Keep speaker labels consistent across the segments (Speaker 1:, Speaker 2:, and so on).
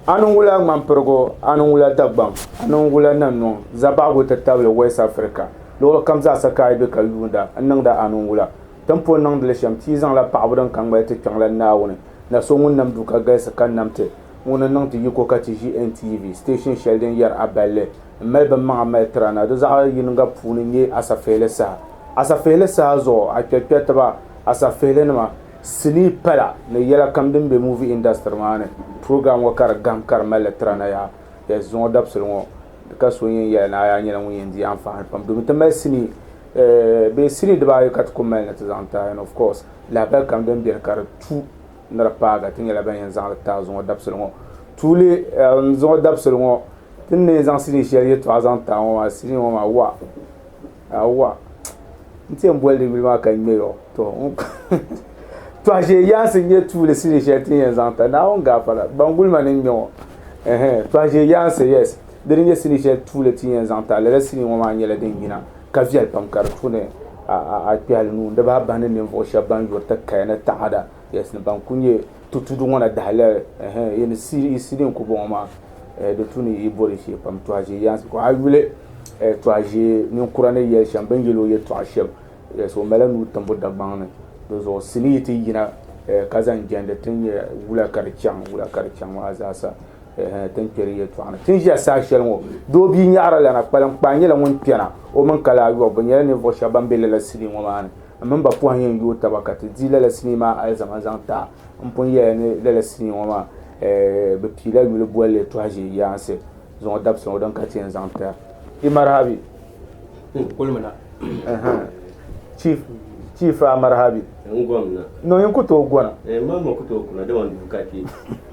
Speaker 1: A ni wula ŋmanpirigu, a ni wula Dagbaŋ, a ni wula Nannuŋ, Zabaɣigu ti tabili West Africa. Luɣili kam zaasa ka a yi be ka yuunda n-niŋdi a ni wula. Ti ni pun niŋdi li shɛm, ti yi zaŋla paɣibu din ka ŋmali ti kpiɔŋlan Naawuni, na so ŋun nam duu ka galisi ka nam ti, ŋuni n-niŋ ti yiko ka ti ʒi NTV, station shɛli din yɛri a balli m-mali binmaŋa mali tira na, di zaɣ yiniŋga puuni n-nyɛ asafihili saha. Asafihili saha zuɣu, a kpɛrikpɛritiba, asafihilinima, Sinii pala ni yɛla kam din be movie industry maa ni, program ŋɔ ka di gahim ka di mali li tira na yaha. Yes, zuŋɔ dabisili ŋɔ ka so yɛn yɛli ni a yaa nyɛla ŋun yɛn di anfaani pam domi ti mali sinii bee sinii dibaayi ka ti ku mali ni ti zaŋ ti a and of course lahabali kam din beni ka di tu ni di paagi ti nyɛla ban yɛn zaŋ li ti a zuŋɔ dabisili ŋɔ. Tuuli zuŋɔ dabisili ŋɔ ti ni yɛn zaŋ sinii shɛli yɛltɔɣa zaŋ ti a ŋɔ maa sinii ŋɔ maa wa. Awa n ti yɛn boli di yuli maa ka ŋmɛ yɔ to tɔhi ʒiɛ yaansi n nyɛ tuuli sinii shɛli ti ni yɛn zaŋ ta Naawuni gaafara ban guli ma ni ŋmɛ ŋɔ tɔhi ʒiɛ yaansi yes di ni nyɛ sinii shɛli tuuli ti ni yɛn zaŋ ta lala sinii ŋɔ maa nyɛla din yina ka viɛli pam ka di tu ni a kpɛhili nuu n di bahi bahi ni ninvuɣu shɛba ban yuri ti kaya ni taɣada yes ni ban ku nyɛ ti tudu ŋɔ na dahi lali yi sinii n ku bɔŋɔ maa di tu ni yi bo di shee pam tɔhi ʒiɛ yaansi a yuli Tɔha ʒee ninkura ni yɛli shɛm, bɛ ni yɛli o yɛltɔɣa shɛm, o malila nuu timbu Dagbaŋ ni. Di zuɣu sinii yi ti yina ka zaŋ jɛndi ti ni nya wula ka di chaŋ, wula ka di chaŋ maa zaasa ti ni kpe di yɛltɔɣa ni. Ti ni ʒiya saha shɛli ŋɔ, doo bia nyaɣiri lana, kpaliŋkpaa nyɛla ŋun kpɛna o mini Kalaayɔbu, bɛ nyɛla ninvuɣ shɛba ban be lala sinii ŋɔ maa ni. M mini ba pɔhim yɛn yooi taba ka ti di lala sinii maa alizama zaŋ ti a. M pun yɛliya ni lala sinii ŋɔ maa bɛ piila yuli bolli Tɔha ʒee yaansi. Zuŋɔ dabisi ŋɔ din ka ti yɛn zaŋ ti a. I marhabi.
Speaker 2: Kulimina.
Speaker 1: Chief, chief a marhabi.
Speaker 2: N gomna.
Speaker 1: No yin ku tooi gona.
Speaker 2: Eh, ma ma ku tooi kuna dama n duu ka kpe.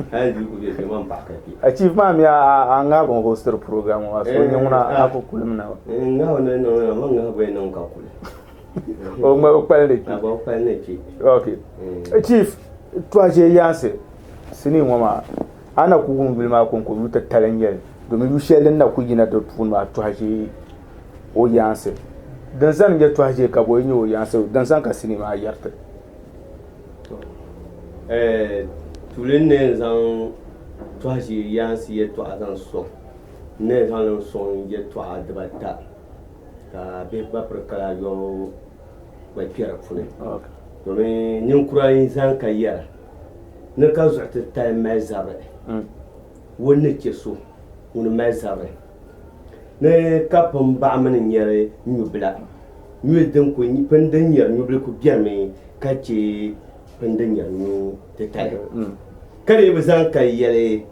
Speaker 2: Hali duu ku be kpe ma n paɣa ka kpe.
Speaker 1: A chief maa mi a a ŋahibu n hostiri program ŋɔ maa so n nyɛ ŋuna a ku kulimina.
Speaker 2: N ŋahibu ni niŋ na, ma ŋahibu gba niŋ ka kuli.
Speaker 1: O ŋma bi kpali ni kpe.
Speaker 2: A gba bi kpali ni kpe.
Speaker 1: Okay. Chief, tɔha ʒee yaansi sinii ŋɔ maa A na ku wum yuli maa kɔŋko yu titali n-nyɛ li, domin yu shɛli din na ku yina di puuni maa tɔhi ʒee o yaansi. Din zani n-nyɛ tɔhi ʒee ka bɔ yi nyɛ o yaansi, din zani ka sinii maa yɛriti.
Speaker 2: Tuuli n ni yɛn zaŋ tɔhi ʒee yaansi yɛltɔɣa zaŋ sɔŋ, n ni yɛn zaŋ li n-sɔŋ yɛltɔɣa dibata ka bihi gba piri kala ayɔbu gba kpe di puuni. Domin ninkura n-zani ka yɛra. Ni ka zuɣu titali mali zabiri, ŋun ni chɛ so ŋun mali zabiri. Ni ka pini baɣa mini nyɛri nyubila, nyuli din ku pini din nyɛri nyubili ku bɛrimi ka chɛ pini din nyɛri nyu titali. Ka dii bi zaŋ ka yɛli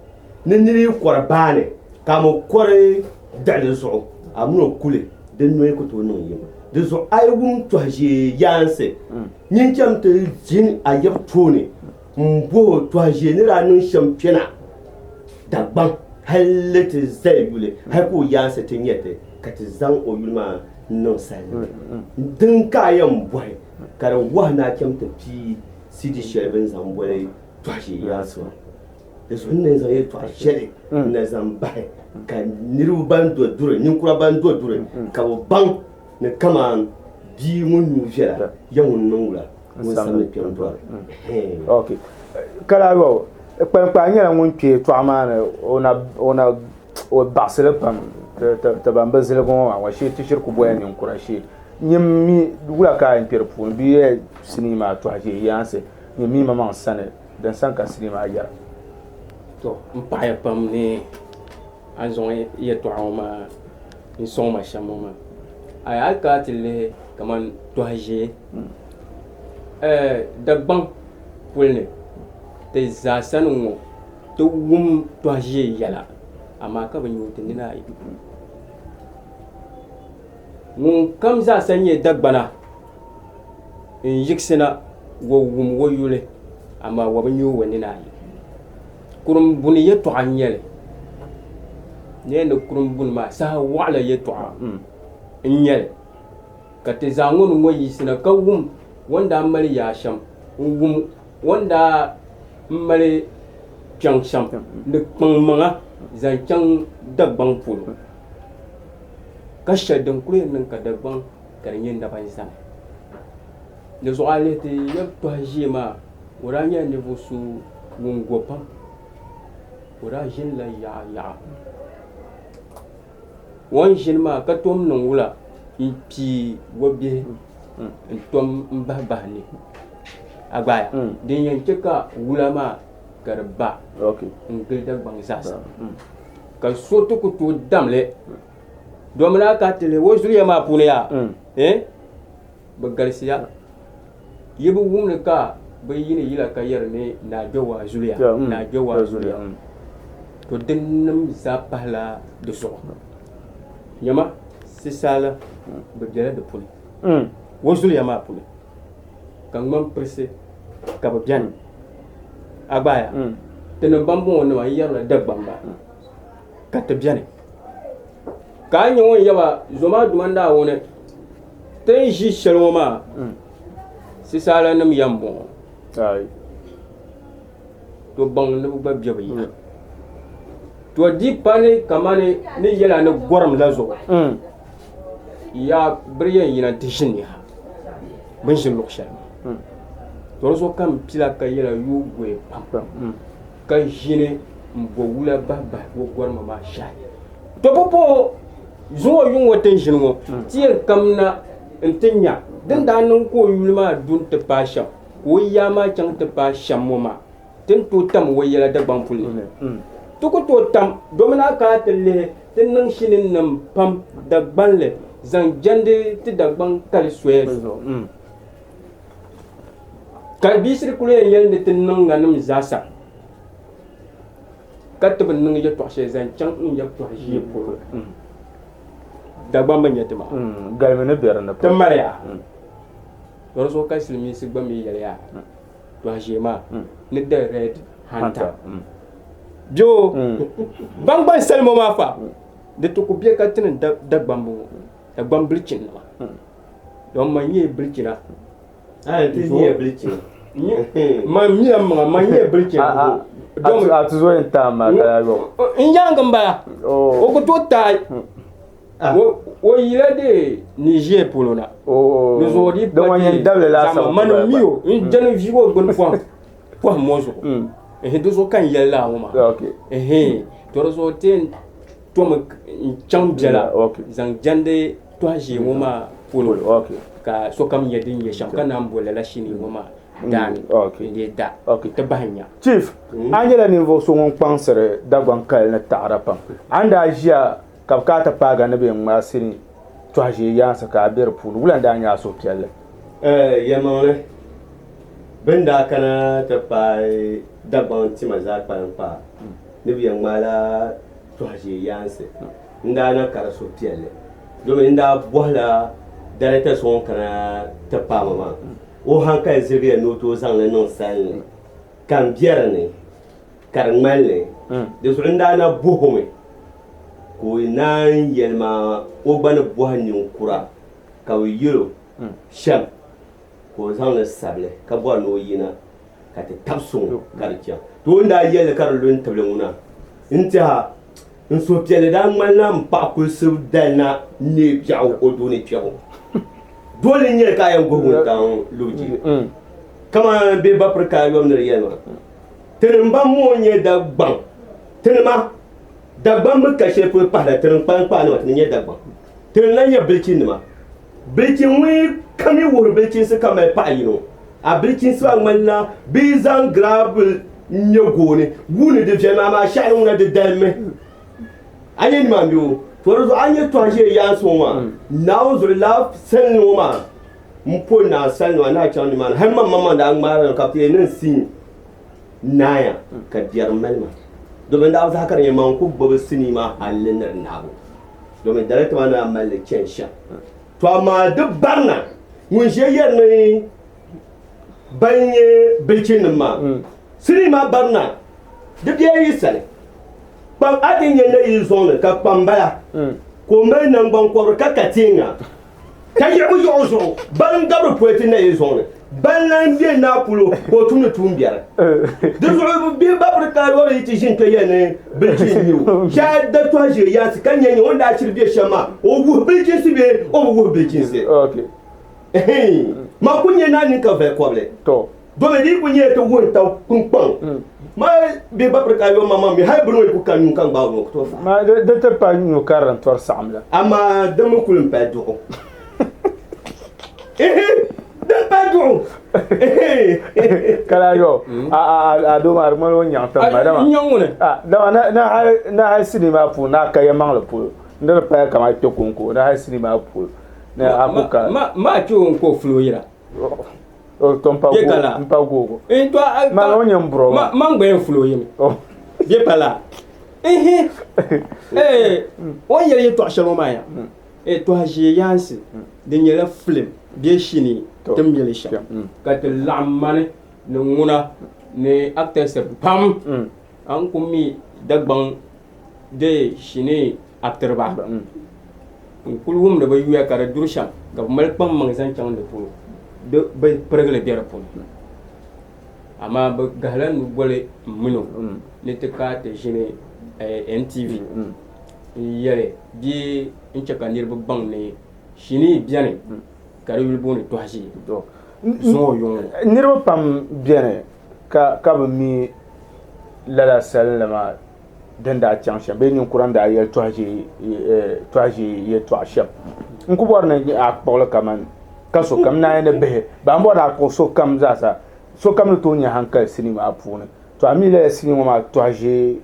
Speaker 2: ni nir yi kɔri baani ka a mi kɔri diɣili zuɣu, a min o kuli di noli ku tooi niŋ yim. Di zuɣu a yi wum tɔhi ʒee yaansi Nyin cham ti ʒini a yab tooni m-bɔh o tɔhi ʒee ni daa niŋ shɛm kpɛna Dagbaŋ hal ti zali yuli, hal ka o yaansi ti nya ti, ka ti zaŋ o yuli maa n-niŋ salinima. Din ka a yɛn bɔhi, ka di wahi ni a cham ti pii CD shɛli bɛ ni zaŋ boli tɔhi ʒee yaansi maa. Di zuɣu n ni zaŋ yɛltɔɣa shɛli n na zaŋ bahi ka niriba ban do duri, ninkura ban do duri ka bɛ baŋ ni kaman bia ŋun nuu viɛla ya ŋun niŋ wula ŋun samdi kpɛm dɔri.
Speaker 1: Ok. Kalaayɔbu, kpalikpaa nyɛla ŋun kpe yɛltɔɣa maa ni o na o na o baɣisi li pam ti ban bi ziligi ŋɔ maa shee ti shiri ku bola ninkura shee. Nyini mi wula ka a yɛn kpe di puuni bɛ yɛla sinii maa tɔhi ʒee yaansi nyini mi maŋmaŋ sani din sani ka sinii maa yɛra.
Speaker 3: To m paɣiya pam ni a ni zaŋ yɛtɔɣa ŋɔ maa n-sɔŋ ma shɛm ŋɔ maa. Ayi a yi kana ti lihi kaman tɔhi ʒee Dagbaŋ puli ni ti zaa sani ŋ-ŋɔ ti wum tɔhi ʒee yɛla amaa ka bi nya o ti nina ayi. Ŋunkam zaa sa nyɛ Dagbana n-yiɣisina wa wum o yuli amaa wa bi nya o wa nina ayi. Kurimbuni yɛtɔɣa n-nyɛ li. N yɛli ni kurimbuni maa saha waɣila yɛtɔɣa n-nyɛ li. Ka ti zaa ŋɔ ni ŋɔ yiɣisina ka wum o ni daa mali yaa shɛm n-wum o ni daa mali kpiɔŋ shɛm ni kpaŋmaŋa zaŋ chaŋ Dagbaŋ polo. Ka shɛli din kuli yɛn niŋ ka Dagbaŋ ka di nyɛ naba n-zani. Di zuɣu a lihi ti yɛli tɔhi ʒee maa o daa nyɛla ninvuɣ so ŋun go pam. O daa ʒinila yaɣa yaɣa. O ni ʒini maa ka tom niŋ wula m-pii o bihi n-tom m-bahi bahi ni. A gbaaya? Din yɛn che ka wula maa ka di ba n-gili Dagbaŋ zaasa. Ka so ti ku tooi dam li domin a ka ti lihi o zuliya maa puuni yaa, eh, bɛ galisiya. Yi bi wumli ka bɛ yiini yila ka yɛri ni Naa Gbɛwaa zuliya, Naa Gbɛwaa zuliya. To dinnim zaa pahila di zuɣu. Nyama, Sisaala bi bela di puni. O zuliya maa puni ka ŋmampirisi ka bɛ beni. A gbaaya, tinim bambɔŋɔnima n-yɛrila Dagbamba ka ti beni. Ka a nya ŋun yaba Zoma Duuma Naawuni ti ni ʒi shɛli ŋɔ maa, Sisaalanim ya m-bɔŋɔ. To baŋ ni bɛ gba be bɛ ya. To di pa ni kamani ni yɛla ni gɔrim la zuɣu, yaa biri yɛn yina nti ʒini ha bɛ ni ʒi luɣ shɛli maa. To di zuɣu ka m pila ka yɛla yooi goya pam. Ka ʒini m-bo wula bahibahi o gɔrima maa shɛhi. To pumpɔŋɔ zuŋɔ yuŋ ŋɔ ti ni ʒini ŋɔ, ti yɛn kamina nti nya din daa niŋ ka o yuli maa du nti paai shɛm, ka o yaa maa chaŋ ti paai shɛm ŋɔ maa, ti ni tooi tam o yɛla Dagbaŋ puli ni. Ti ku tooi tam, domin a kana ti lihi ti niŋ shininim pam Dagbanli zaŋ jɛndi ti Dagbaŋ kali soya zuɣu. Ka bia kuli yɛn yɛli ni ti niŋ ŋanim zaasa ka ti bi niŋ yɛltɔɣa shɛli zaŋ chaŋ n yɛltɔɣa ʒee polo. Dagbamba n-nyɛ ti maa.
Speaker 1: Galimi ni be di ni
Speaker 3: Ti mali ya. Di zuɣu ka silimiinsi gba mi yɛli ya tɔha ʒee maa ni the red hunter. Bɛ ban gban salima maa fa di ti ku be ka ti ni Dagbamba ŋɔ, Dagbaŋ bilichinnima. Don man nyɛ bilichina. Man miya maŋa man nyɛ bilichina.
Speaker 1: A tuzo yɛn taai maa ka yaa yɔɣu.
Speaker 3: N yaangi n bala. O ku tooi taai. O yila de Niger polo na. Di zuɣu di
Speaker 1: pa yɛn dabili laasabu.
Speaker 3: Man n mi o n jani viigi o gbuni pɔhim pɔhim o zuɣu. Di zuɣu ka n yɛli lala ŋɔ maa. To di zuɣu ti yɛn tomi n chaŋ biɛla zaŋ jɛndi tɔhi ʒee ŋɔ maa polo ka sokam nya din nyɛ shɛm ka naan bo lala shinii ŋɔ maa daani n-lee da nti bahi nya.
Speaker 1: Chief, a nyɛla ninvuɣ so ŋun kpaŋsiri Dagbaŋ kali ni taɣira pam. A ni daa ʒiya ka bɛ kana ti paagi a ni bɛ yɛn ŋmaai sinii tɔhi ʒee yaansi ka a be di puuni, wula n-daa nyɛ a suhupiɛlli?
Speaker 2: Yɛlimaŋli, bɛ ni daa kana ti paai Dagbaŋ tima zaa kpaliŋkpaa ni bɛ yɛn ŋmaala tɔhi ʒee yaansi. N daa na ka di suhupiɛlli domin n daa bɔhila dareta so ŋun kana ti paai ma maa o hankali ziligiya ni o tooi zaŋ li niŋ salinli ka n be di ni ka di ŋmani li. Di zuɣu n daa na bɔh o mi ka o naan yɛli ma o gba ni bɔhi ninkura ka bɛ yɛl o shɛm ka o zaŋ li sabili ka bɔri ni o yina ka ti tabi sɔŋ ka di chaŋ. To o ni daa yɛli li ka di lu n tibili ŋuna n tɛha n suhupiɛlli daa ŋmanila m paɣa kulisi dali na n-neei biɛɣu o doo ni kpɛbu. Doli n-nyɛ li ka a yɛn guhi wuntaŋ lubu je. Kaman bɛ ba piri kaya yom ni di yɛli maa, Tinim ban moo n-nyɛ Dagbaŋ tinima, Dagbaŋ mi ka shɛli polo pahila tinim kpalikpaanima ti ni nyɛ Dagbaŋ. Tinim lan nyɛ bilichinima. Bilichin ŋun yi kam yi wuhiri bilichinsi ka mali paɣa yino, a bilichinsi maa ŋmanila bɛ yi zaŋ giraabil n-ŋme gooni wuuni di viɛlim amaa shɛhira ŋuna di dalimmi. A nya nimaani bee o? To di zuɣu a ni nya tɔhi ʒiya yaansi ŋɔ maa, Naawuni zuɣu lala salinli ŋɔ maa m-po naa salinli maa ni a chaŋ nimaani hal man maŋmaŋ daa ŋmaari li ka bɛ ti yɛli ni n siin naaya ka biɛrim mali ma domin daa bi saha ka di nyɛ man ku gbubi sinii maa halli ni di naabu. Domin dali ti maa ni daa mali li chani shɛm. To amaa di barina ŋun ʒe yɛri ni ban nyɛ bilichinim maa, sinii maa barina di bela yi sani. Kpam a ti nya nayi zɔŋ ni ka kpam bala ka o mali naŋgbankɔbiri ka ka teeŋa. Ka yiɣibu yiɣi o zuɣu, ban n-gabiri poli ti nayi zuɣu ni, ban lan be naa polo ka o tumdi tuumbiɛri. Di zuɣu bihi babiri ka lɔri yi ti ʒini kpe yɛli ni bilichin n-nyɛ o. Shɛli da tɔhi ʒiri yaansi ka nya nya o ni daa shiri be shɛm maa, o wuhi bilichinsi bee o bi wuhi bilichinsi? Man ku nya naa nini ka vali kɔbili. Domi di yi kuli nyɛla ti wuhi tab kpunkpaŋ maa bɛ ba piri ka yɔ maŋmaŋ mi hali bini ŋɔ yi ku ka nuu ka n-gbaagi o ku tooi faai.
Speaker 1: Maa di ti pa nyu karili n-tɔri saɣim la.
Speaker 2: Amaa di mi kuli m-pali duɣu. Ihi! Di m-pali duɣu! Ihi!
Speaker 1: Ka lahi yɔ a doo maa di ŋmanila o nyaŋ tiŋ maa dama.
Speaker 3: N nyaŋ ŋuni?
Speaker 1: Dama ni hali sinii maa puuni ni a ka yɛlimaŋli polo ni di paya kamani kpe kɔŋko ni hali sinii maa polo ni a ku ka.
Speaker 3: Maa kpe o n-ka o fulo yira.
Speaker 1: O to n-pa
Speaker 3: Bɛ kala.
Speaker 1: n-pa googo.
Speaker 3: N to a
Speaker 1: Ma o nyɛ n buro
Speaker 3: maa. Man gba yɛn fulo yimi. Bɛ pala. Ihi. Ee, o ni yɛli yɛtɔɣ shɛli ŋɔ maa ya. Ee, tɔha ʒee yaansi, di nyɛla filim bee shinii ti ni mi li shɛm. Ka ti laɣim mani ni ŋuna ni actors pam. A ni ku mi Dagbaŋ dee shinii actor-ba. N kuli wumdi bɛ yuya ka di duri shɛm ka bɛ mali kpaŋmaŋ zaŋ chaŋ di polo di bi pirigili be di puuni amaa bɛ gahila nu boli m mini o ni ti ka ti ʒini NTV n-yɛli bee n-che ka niriba baŋ ni shinii beni ka di yuli booni Tɔhiʒee zuŋɔ yuŋ ŋɔ.
Speaker 1: Niriba pam beni ka bi mi lala salinli maa din daa chaŋ shɛm bee ninkura ni daa yɛli tɔhiʒee yɛltɔɣa shɛm. N ku bɔri ni a kpuɣili kaman ka sokam naai ni bihi baa m bɔri ni a kpuɣi sokam zaasa sokam ni tooi nya hankali sinii maa puuni. To a mi lala sinii ŋɔ maa tɔhiʒee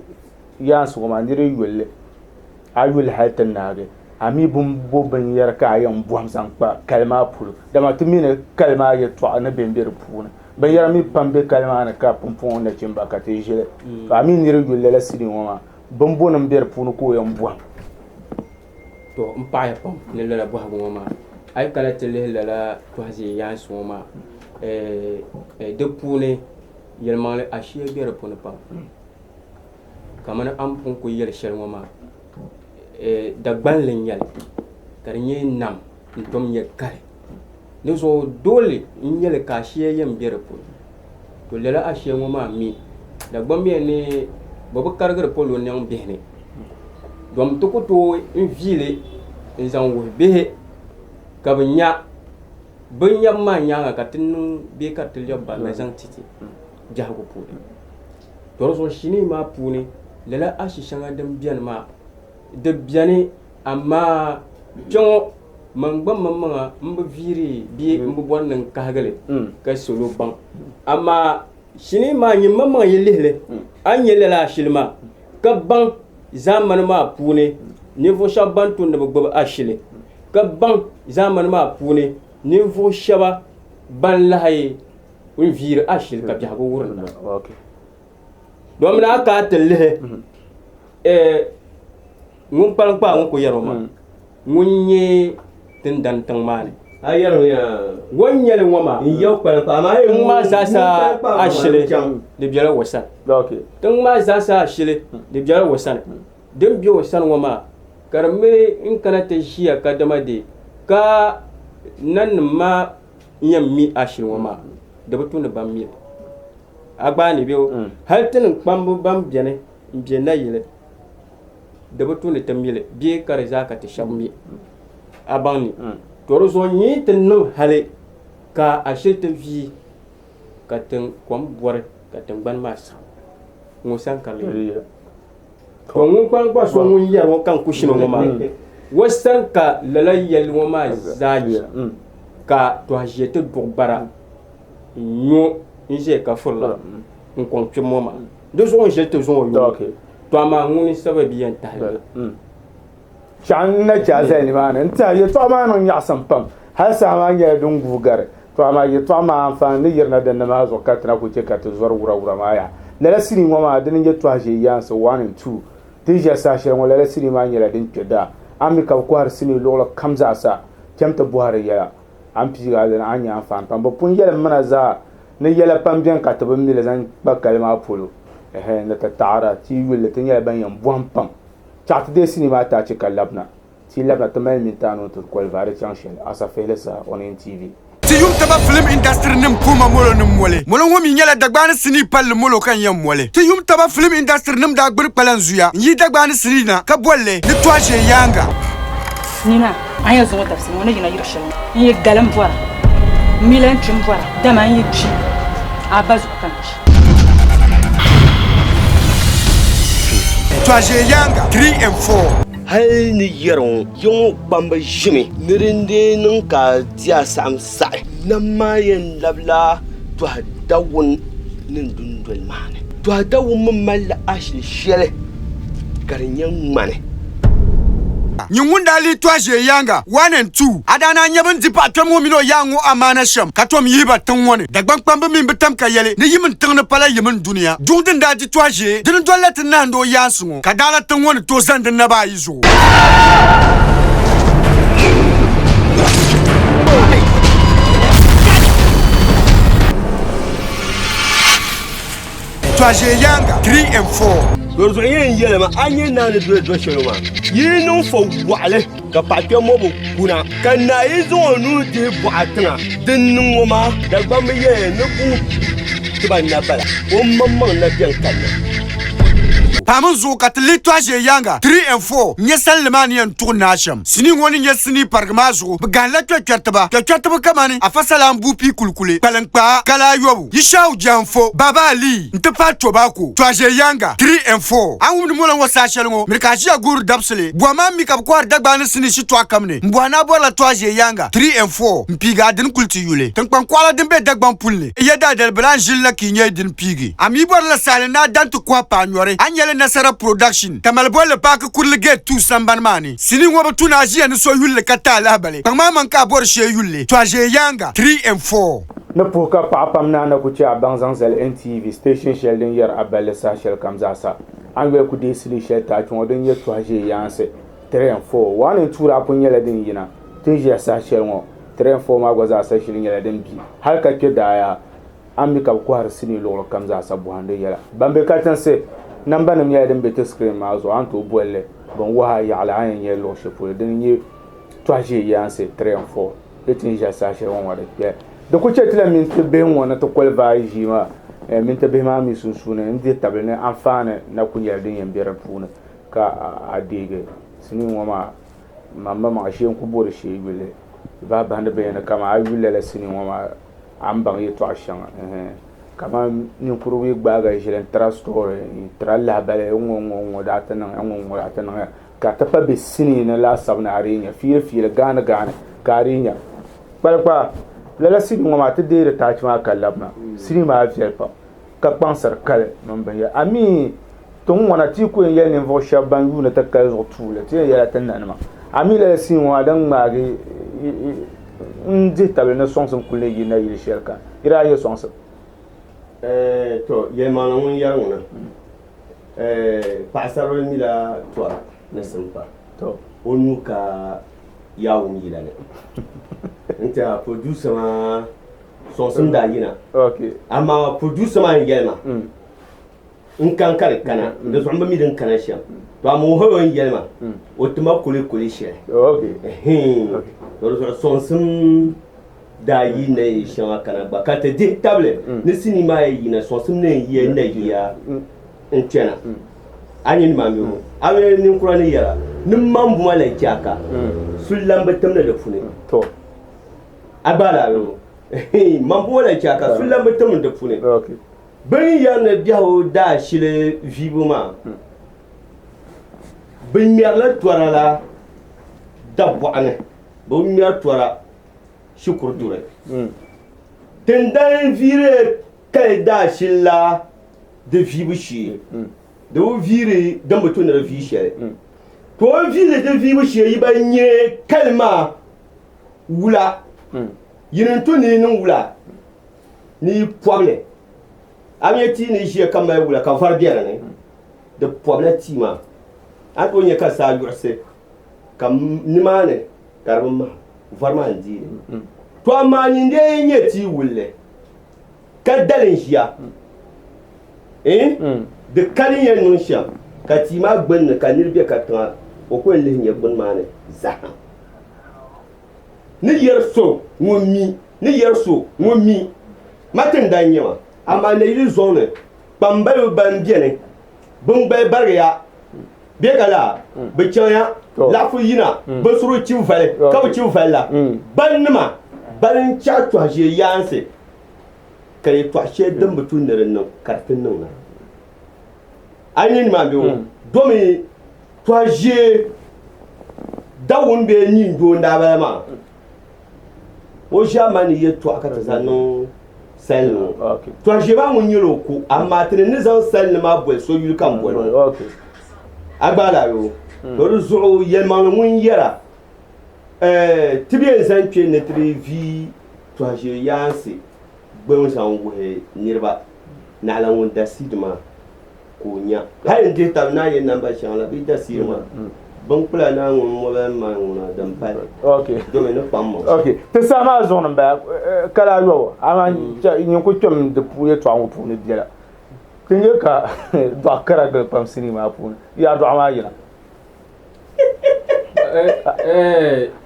Speaker 1: yaansi ŋɔ maa nira yi yuli li a yuli hali ti naagi a mi bi bo binyɛra ka a yɛn bɔhim zaŋ kpa kali maa polo dama ti mi ni kali maa yɛltɔɣa ni bembe di puuni. Binyɛra mi pam be kali maa ni ka pumpɔŋɔ nachimba ka ti ʒili. Ka a mi niri yuli lala sinii ŋɔ maa, bimbɔnim m-be di puuni ka o yɛn bɔhim.
Speaker 3: To m paɣiya pam ni lala bɔhigu ŋɔ maa. A yi kana ti lihi lala tɔhiʒee yaansi ŋɔ maa, di puuni yɛlimaŋli ashiya be di puuni pam. Kamani a ni pun kuli yɛli shɛli ŋɔ maa, Dagbanli n-nyɛ li ka di nyɛ nam n-tom nyɛ kali. Di zuɣu doole n-nyɛ li ka ashiya yɛn be di puuni. To lala ashiya ŋɔ maa mi, Dagbaŋ mi ni bɛ bi karigiri polo niŋ bihi ni. Dom ti ku tooi n-vii li n-zaŋ wuhi bihi ka bɛ nya. Bɛ nyabu maa nyaaŋa ka ti niŋ bee ka ti lɛbi barina zaŋ ti ti biɛhigu puuni. To di zuɣu shinii maa puuni lala ashi shɛŋa din beni maa di beni amaa kpe ŋɔ Man gba maŋmaŋa m bi viiri bee m bi bɔri ni n kahigi li ka salo baŋ. Amaa shinii maa nyin maŋmaŋa yi lihi li, a ni nya lala ashili maa, ka baŋ zaamani maa puuni ninvuɣ shɛba ban tu ni bɛ gbibi ashili, ka baŋ zaamani maa puuni ninvuɣ shɛba ban lahi n viiri ashili ka biɛhigu wurinda. Domin a ka a ti lihi ŋun kpalim kpaa ŋun kuli yɛri o maa ŋun nyɛ tindani tiŋ maa ni.
Speaker 2: A yɛri mi yaa.
Speaker 3: O ni nyɛli ŋɔ maa.
Speaker 2: N yɛu kpalim kpaa amaa
Speaker 3: tiŋ maa zaasa ashili di bela o sani. Tiŋ maa zaasa ashili di bela o sani. Din be o sani ŋɔ maa ka di mi n kana ti ʒiya kadama de ka nanima maa yɛn mi ashili ŋɔ maa di bi tu ni ban mi li. A gbaai ni bɛ o hali ti ni kpambi ban beni m-be nayili di bi tu ni ti mi li bee ka di zaa ka ti shɛba mi. A baŋ ni to di zuɣu n-yi ti niŋ hali ka a shili ti vie ka tiŋ kom bɔri ka tiŋgbani maa saɣim ŋɔ sani ka li yi. To ŋun kpalim gba so ŋun yɛri ŋɔ ka n ku shini ŋɔ maa o sani ka lala yɛlli ŋɔ maa zaa yi ka tɔhi ʒiɛ ti duɣi bara n-nyo n-ʒiya ka furila n-kɔŋ kpibu ŋɔ maa. Di zuɣu n-ʒili ti zuŋ o yuli. To amaa ŋuni sababi yɛn tahi li na?
Speaker 1: Shɛɣu n na chɛ a zali nimaani n-tiɛha yɛtɔɣa maa niŋ nyaɣisim pam. Hali saha maa nyɛla din guui gari. To amaa yɛtɔɣa maa anfaani ni yirina din ni maa zuɣu ka ti na kuli chɛ ka ti zɔri wurawura maa yaha. Lala sinii ŋɔ maa dini n-nyɛ Tɔhi Ʒee Yaansi 1 and 2. Ti ni ʒiya saha shɛli ŋɔ lala sinii maa nyɛla din kpe daa. A mi ka bɛ kɔhiri sinii luɣili kam zaasa cham ti bɔhiri yɛla. A ni piigi a dini a ni nya anfaani pam. Bɛ pun yɛli m mina zaa ni yɛla pam beni ka ti bi mi li zaŋ kpa kali maa polo. Ɛhɛ, ni ti taɣira, ti yi yuli li ti nyɛla ban yɛn bɔhim pam. Chaɣ ti deei sinii maa taachi ka labina. Ti yi labina ti mali minti anu nti koli vaari chaŋ shɛli Asafihili saha on NTV.
Speaker 4: Ti yum taba film industry nim puuma molo ni moli. Molo ŋɔ mi nyɛla Dagbaani sinii palli molo ka n yɛn moli. Ti yum taba film industry nim daa gbiri kpalan zuya n yi Dagbaani sinii na ka boli li ni Tɔha Ʒee Yaaŋa.
Speaker 5: Nina, a ni yɛn zaŋ o tabisi ŋɔ ni yina yiri shɛli ŋɔ, n yi galim bɔra, m mi lan kpi m-bɔra, dama n yi kpi. A ba zuɣu ka n chi.
Speaker 4: Tɔʒee yaaŋa 3 and 4.
Speaker 2: Hali ni yɛri ŋɔ, ya ŋɔ kpamba ʒimi ni din dee niŋ ka a di a saɣim saɣi. Nam maa yɛn labila Tɔha Dawun ni dundoli maa ni. Tɔha Dawun mi malila ashili shɛli ka di nyɛ ŋmani.
Speaker 4: Nyin ŋun daa leei Tɔha ʒee yaaŋa 1 and 2, a daa naan nya bɛ ni di paɣ kpɛm ŋɔ mini o yaaŋ ŋɔ amaana shɛm, ka tom yihi ba tiŋ ŋɔ ni. Dagbaŋ kpamba mini bɛ tam ka yɛli ni yi mini tiŋ ni pala yi mini dunia. Duŋ din daa di Tɔha ʒee, dini dolila ti nahindi o yaansi ŋɔ, ka daa la tiŋ ŋɔ ni tooi zani di naba ayi zuɣu. Tɔha ʒee yaaŋa 3 and 4.
Speaker 2: Di zuɣu yɛn yɛli ma, a nya naa ni doli do shɛli maa, yi yi niŋ fo waɣili ka paɣ kpɛm ŋɔ bi kuna, ka naa yi zaŋ o nuu dihi bɔɣa tiŋa, din niŋ ŋɔ maa, Dagbamba yɛliya ni buhi ti ba na bala, o maŋmaŋ na bɛn kanna.
Speaker 4: Paami n zuɣu ka ti lihi Tɔha ʒee yaaŋa 3 and 4 n-nyɛ salinli maa ni yɛn tuɣi naa shɛm. Sinii ŋɔ ni nyɛ sinii parigi maa zuɣu, bɛ gahimla kpɛrikpɛritiba, kpɛrikpɛritiba kamani Afa Salam Buupii Kulikuli, Kpaliŋkpaa, Kalaayɔbu, Yishau Janfo, Baba Ali n-ti pahi Tobako, Tɔha Yaaŋa, 3 and 4. A ni wumdi molo ŋɔ saha shɛli ŋɔ, miri ka a ʒiya guuri dabisili. Bɔhim a mi ka bɛ kɔhiri Dagbaŋ ni sinii shitɔɣu kam ni. M-bɔhi ni a bɔrila Tɔha Yaaŋa, 3 and 4, m-piigi a dini kuli ti yuli. Tiŋkpaŋ kɔɣila din be Dagbaŋ puli ni, ya daadali bɛ lahi ʒili la ka yi nya dini piigi. A mi bɔrila sahali ni a dan ti kɔhi paai nyɔri. A nyɛli Nasara Production, Tamale bolli paaki kurili Gate 2 sambani maa ni. Sinii ŋɔ bi tu ni a ʒiya ni so yuli li ka ti a lahibali. Kpaŋ maa maŋ ka a bɔri shee yuli li, Tɔha Yaaŋa, 3 and 4.
Speaker 1: Ni puhi ka paɣa pam naa na ku chɛ a baŋ zaŋ zali NTV station shɛli din yɛri a balli saha shɛli kam zaasa. A ni yoli ku deei silii shɛli taachi ŋɔ din nyɛ tɔha ʒee yaansi 3 and 4, 1 and 2 daa pun nyɛla din yina ti ni ʒiya saha shɛli ŋɔ. 3 and 4 maa gba zaasa shili nyɛla din bi hali ka kpe daaya. A ni mi ka bɛ kɔhiri sinii luɣili kam zaasa bɔhindi yɛla. Ban be katinsi nambanima nyɛla din be ti screen maa zuɣu. A ni tooi boli li bɛ ni wuhi a yaɣili a ni yɛn nya luɣ shɛli polo. Dini n-nyɛ tɔha ʒee yaansi 3 and 4. Bɛ ti ni ʒiya saha shɛli ŋɔ ŋɔ di kpɛhi. Di ku chɛ ti la mini ti bihi ŋɔ ni ti koli vaai ʒii maa mini ti bihi maa mi sunsuuni n-dihi tabili ni anfaani na ku nyɛla din yɛn be di puuni ka a deegi sinii ŋɔ maa maŋmaŋ shee n-ku bo di shee yuli. Bahi bahindi binyɛra kaman a yuli lala sinii ŋɔ maa a ni baŋ yɛtɔɣa shɛŋa kaman ninkurigu yi gbaagi a ʒili n-tiri a sitoori n-tiri a lahabali ŋ-ŋɔ ŋ-ŋɔ daa ti niŋya ŋ-ŋɔ daa ti niŋya. Ka ti pa be sinii ni laasabu ni a dii nya fiili fiili gaani gaani ka a dii nya kpalikpaa. Lala sinii ŋɔ maa ti deeri taachi maa ka labina. Sinii maa viɛli pam ka kpaŋsiri kali mini binyɛra. A mi ti ŋ-ŋɔna ti yi ku yɛn yɛli ninvuɣ shɛba ban yuuni ti kali zuɣu tuuli ti yɛn yɛla ti nanima. A mi lala sinii ŋɔ maa din ŋmaagi n dihi tabili ni sɔŋsim kuli ni yi nayili shɛli kam yi daa nya sɔŋsim.
Speaker 2: Tɔ yɛlimaŋli ŋun yɛri ŋuna. Paɣasaribili mila tɔra ni simpa o nuu ka yaa wum yila ni n tiɛha producer maa sɔŋsim daa yina amaa producer maa n yɛli ma n kan ka di kana di zuɣu n bi mi din kana shɛm to amaa o hali o ni yɛli ma o tima kuli kuli shɛli to di zuɣu sɔŋsim daa yi na yi shɛŋa kana gba ka ti dihi tabili ni sinii maa yi yina sɔŋsim ni yi na yiya n kpɛna a nyɛ nimaa mi a mi ninkura ni yɛra ni man buma lan chɛ a ka suli lan bi timdi di puuni a gba la yo man buma lan chɛ a ka suli lan bi timdi di puuni bɛ ni yɛri ni biɛhigu daa shili viibu maa bɛ ŋmɛrila tɔra la dabɔɣu ni bɛ bi ŋmɛri tɔra shikuru duri. Tindani viiri kali daashili la di viibu shee. Di bi viiri din bi tu ni di vii shɛli. To o ni viiri di viibu shee yi ban nyɛ kali maa wula. Yini n-tu ni yi niŋ wula ni yi pɔbi li. A mi nyɛ tia ni ʒiya ka mali wula ka vari be di ni, di pɔbila tia maa. A ni tooi nya ka saa yuɣisi ka nimaani ka di bi maha. Vari maa n-deei li. To amaa nyin dee nyɛ tia wulli ka dali n-ʒiya. Di ka di yɛn niŋ shɛm ka tia maa gbunni ka nir be katiŋa o ku yɛn lihi nya gbuni maa ni zahim. Ni yɛri so ŋun mi, ni yɛri so ŋun mi ma tindan n-nyɛ ma, amaa nayili zɔŋ ni kpambaliba ban beni bɛn gbali barigiya bee ka laa bɛ chaŋya laɣifu yina bɛ suri chibi vali ka bɛ chibi vali la bannima ban n-chaɣi tɔhi ʒee yaansi. Ka yɛtɔɣ shɛli din bi tu ni di niŋ ka di ti niŋ na. A yi nya nimaani bee o domi tɔha ʒee Dawuni bee nyin doo n-daa bala maa. O ʒiɛmani ni yɛtɔɣa ka ti zaŋ niŋ salinli ŋɔ. Tɔha ʒee maa ŋun nyɛla o ko, amaa ti ni ni zaŋ salinli maa boli so yuli ka m boli o. A gbaai la yoo. To di zuɣu yɛlimaŋli ŋun yɛra, Ti bi yɛn zaŋ kpe ni ti di vi tɔha ʒee yaansi gbuni zaŋ wuhi niriba, naɣila ŋun da seed maa ka o nya. Hali n dihi tabi ni a yɛn namba shɛŋa la bee da seed maa bin kpula naa ŋun mobile man ŋuna din pali domi ni kpaŋ maŋ.
Speaker 1: Ok, ti saha maa zuɣu ni m-bala kala ayɔbu amaa nyin ku kpɛm di yɛltɔɣa ŋɔ puuni biɛla. Ti nya ka dɔɣu kara gili pam sinii maa puuni. Yaa dɔɣu maa yina.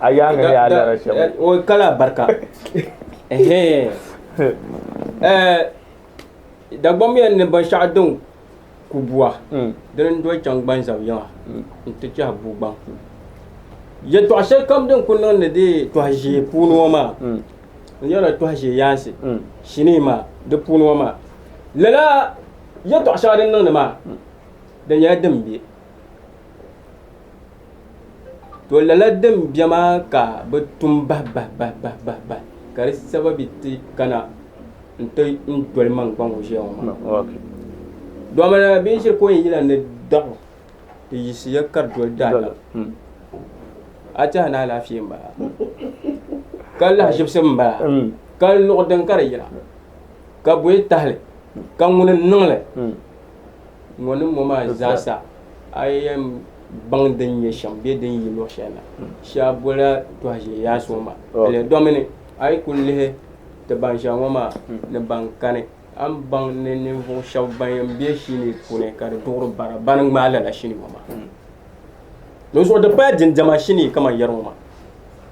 Speaker 1: A yaaŋa ni a lara shɛm.
Speaker 3: O kala barika. Dagbamb yɛli ni binshɛɣu din ku bua dini n-doli chaŋ gbanzab yiŋa nti chɛhi bua gbaŋ. Yɛltɔɣa shɛli kam din ku niŋdi di tɔhi ʒee puuni ŋɔ maa n yɛrila tɔhi ʒee yaansi shinii maa di puuni ŋɔ maa lala yɛltɔɣa shɛŋa din niŋdi maa di nyɛla din be. To lala din be maa ka bɛ tum bahi bahi bahi bahi bahi bahi ka di sababi ti kana n-ti doli maŋ gbaŋ ŋɔ ʒiya ŋɔ maa. Domina bɛ yi ʒiri ka o yɛn yila ni daɣu di yiɣisiya ka di doli daadam. A tɛha ni alaafee m-bala ka lahiʒibisi m-bala ka luɣ din ka di yina ka bɔyi tahili ka ŋuni n-niŋ li. Ŋɔ ni ŋɔ maa zaasa a yi yɛn baŋ din nyɛ shɛm bee din yi luɣ shɛli na shee a bolila tɔhi ʒee yaasi ŋɔ maa domini a yi kuli lihi ti ban ʒiya ŋɔ maa ni ban kani a ni baŋ ni ninvuɣ shɛba ban yɛn be shinii puuni ka di duɣiri bara bani ŋmaai lala shinii ŋɔ maa. Dinzuɣu di pala dindema shinii kaman yɛri ŋɔ maa.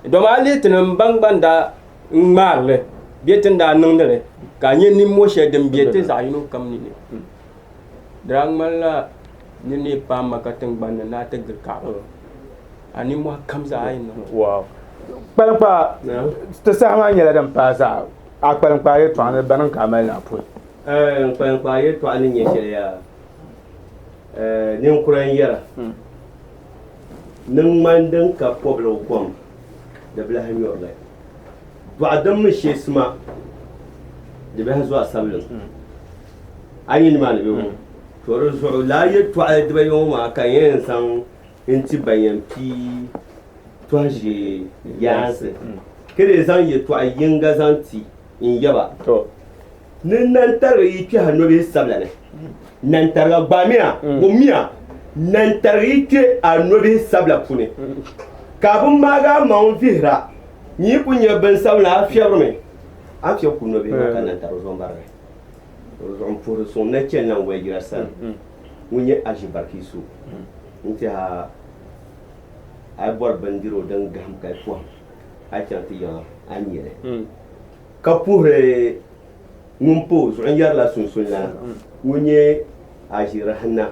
Speaker 3: Dama a lihi tinim ban gba daa ŋmaari li bee ti ni daa niŋdi li ka a nya nimmoo shɛli din be ti zaɣ yino kam ni ni. Di daa ŋmanila nir ni yi paai Maka tiŋgbani ni ni a ti gili Kaaba. A nimmohi kam zaa a yi niŋ.
Speaker 1: Wow. Kpaliŋkpaa, ti saha maa nyɛla din paai zaa. A kpaliŋkpaa yɛltɔɣa ni bani ka a mali ni a puhi?
Speaker 2: N kpaliŋkpaa yɛltɔɣa ni nyɛ shɛli yaa, ninkura n-yɛra, Ni ŋmani din ka kɔbiligu kom, di bi lahi nyuri li. Dɔɣu din mi shee sima, di bi lahi zo a sabilim. A yi nimaani bɛ ŋɔ, to di zuɣu lala yɛltɔɣa dibayi ŋɔ maa ka n yɛn zaŋ n-ti ban yɛn pii tɔhi ʒee yaansi ka dii zaŋ yɛltɔɣa yiŋga zaŋ ti n yaba ni nantariga yi kpɛhi a nɔbihi sabila ni. Nantariga gbaamiya, wummiya, nantariga yi kpe a nɔbihi sabila puuni ka a bi maagi a maŋ vihira, nyin yi kul nya binsabinli a fiɛbirimi, a ni fiɛbi ku nɔbihi maa ka nantariga zo m-barigi. Di zuɣu m puhiri suŋ na chani na n-walijira sani ŋun nyɛ Aʒibarikiiso n-tɛha a yi bɔri bindirigu din gahim ka yi pɔhim a yi chaŋ ti yiŋa a ni nya li. Ka puhiri ŋun pa o zuɣu n-yɛrila sunsunlana ŋun nyɛ Aʒirahina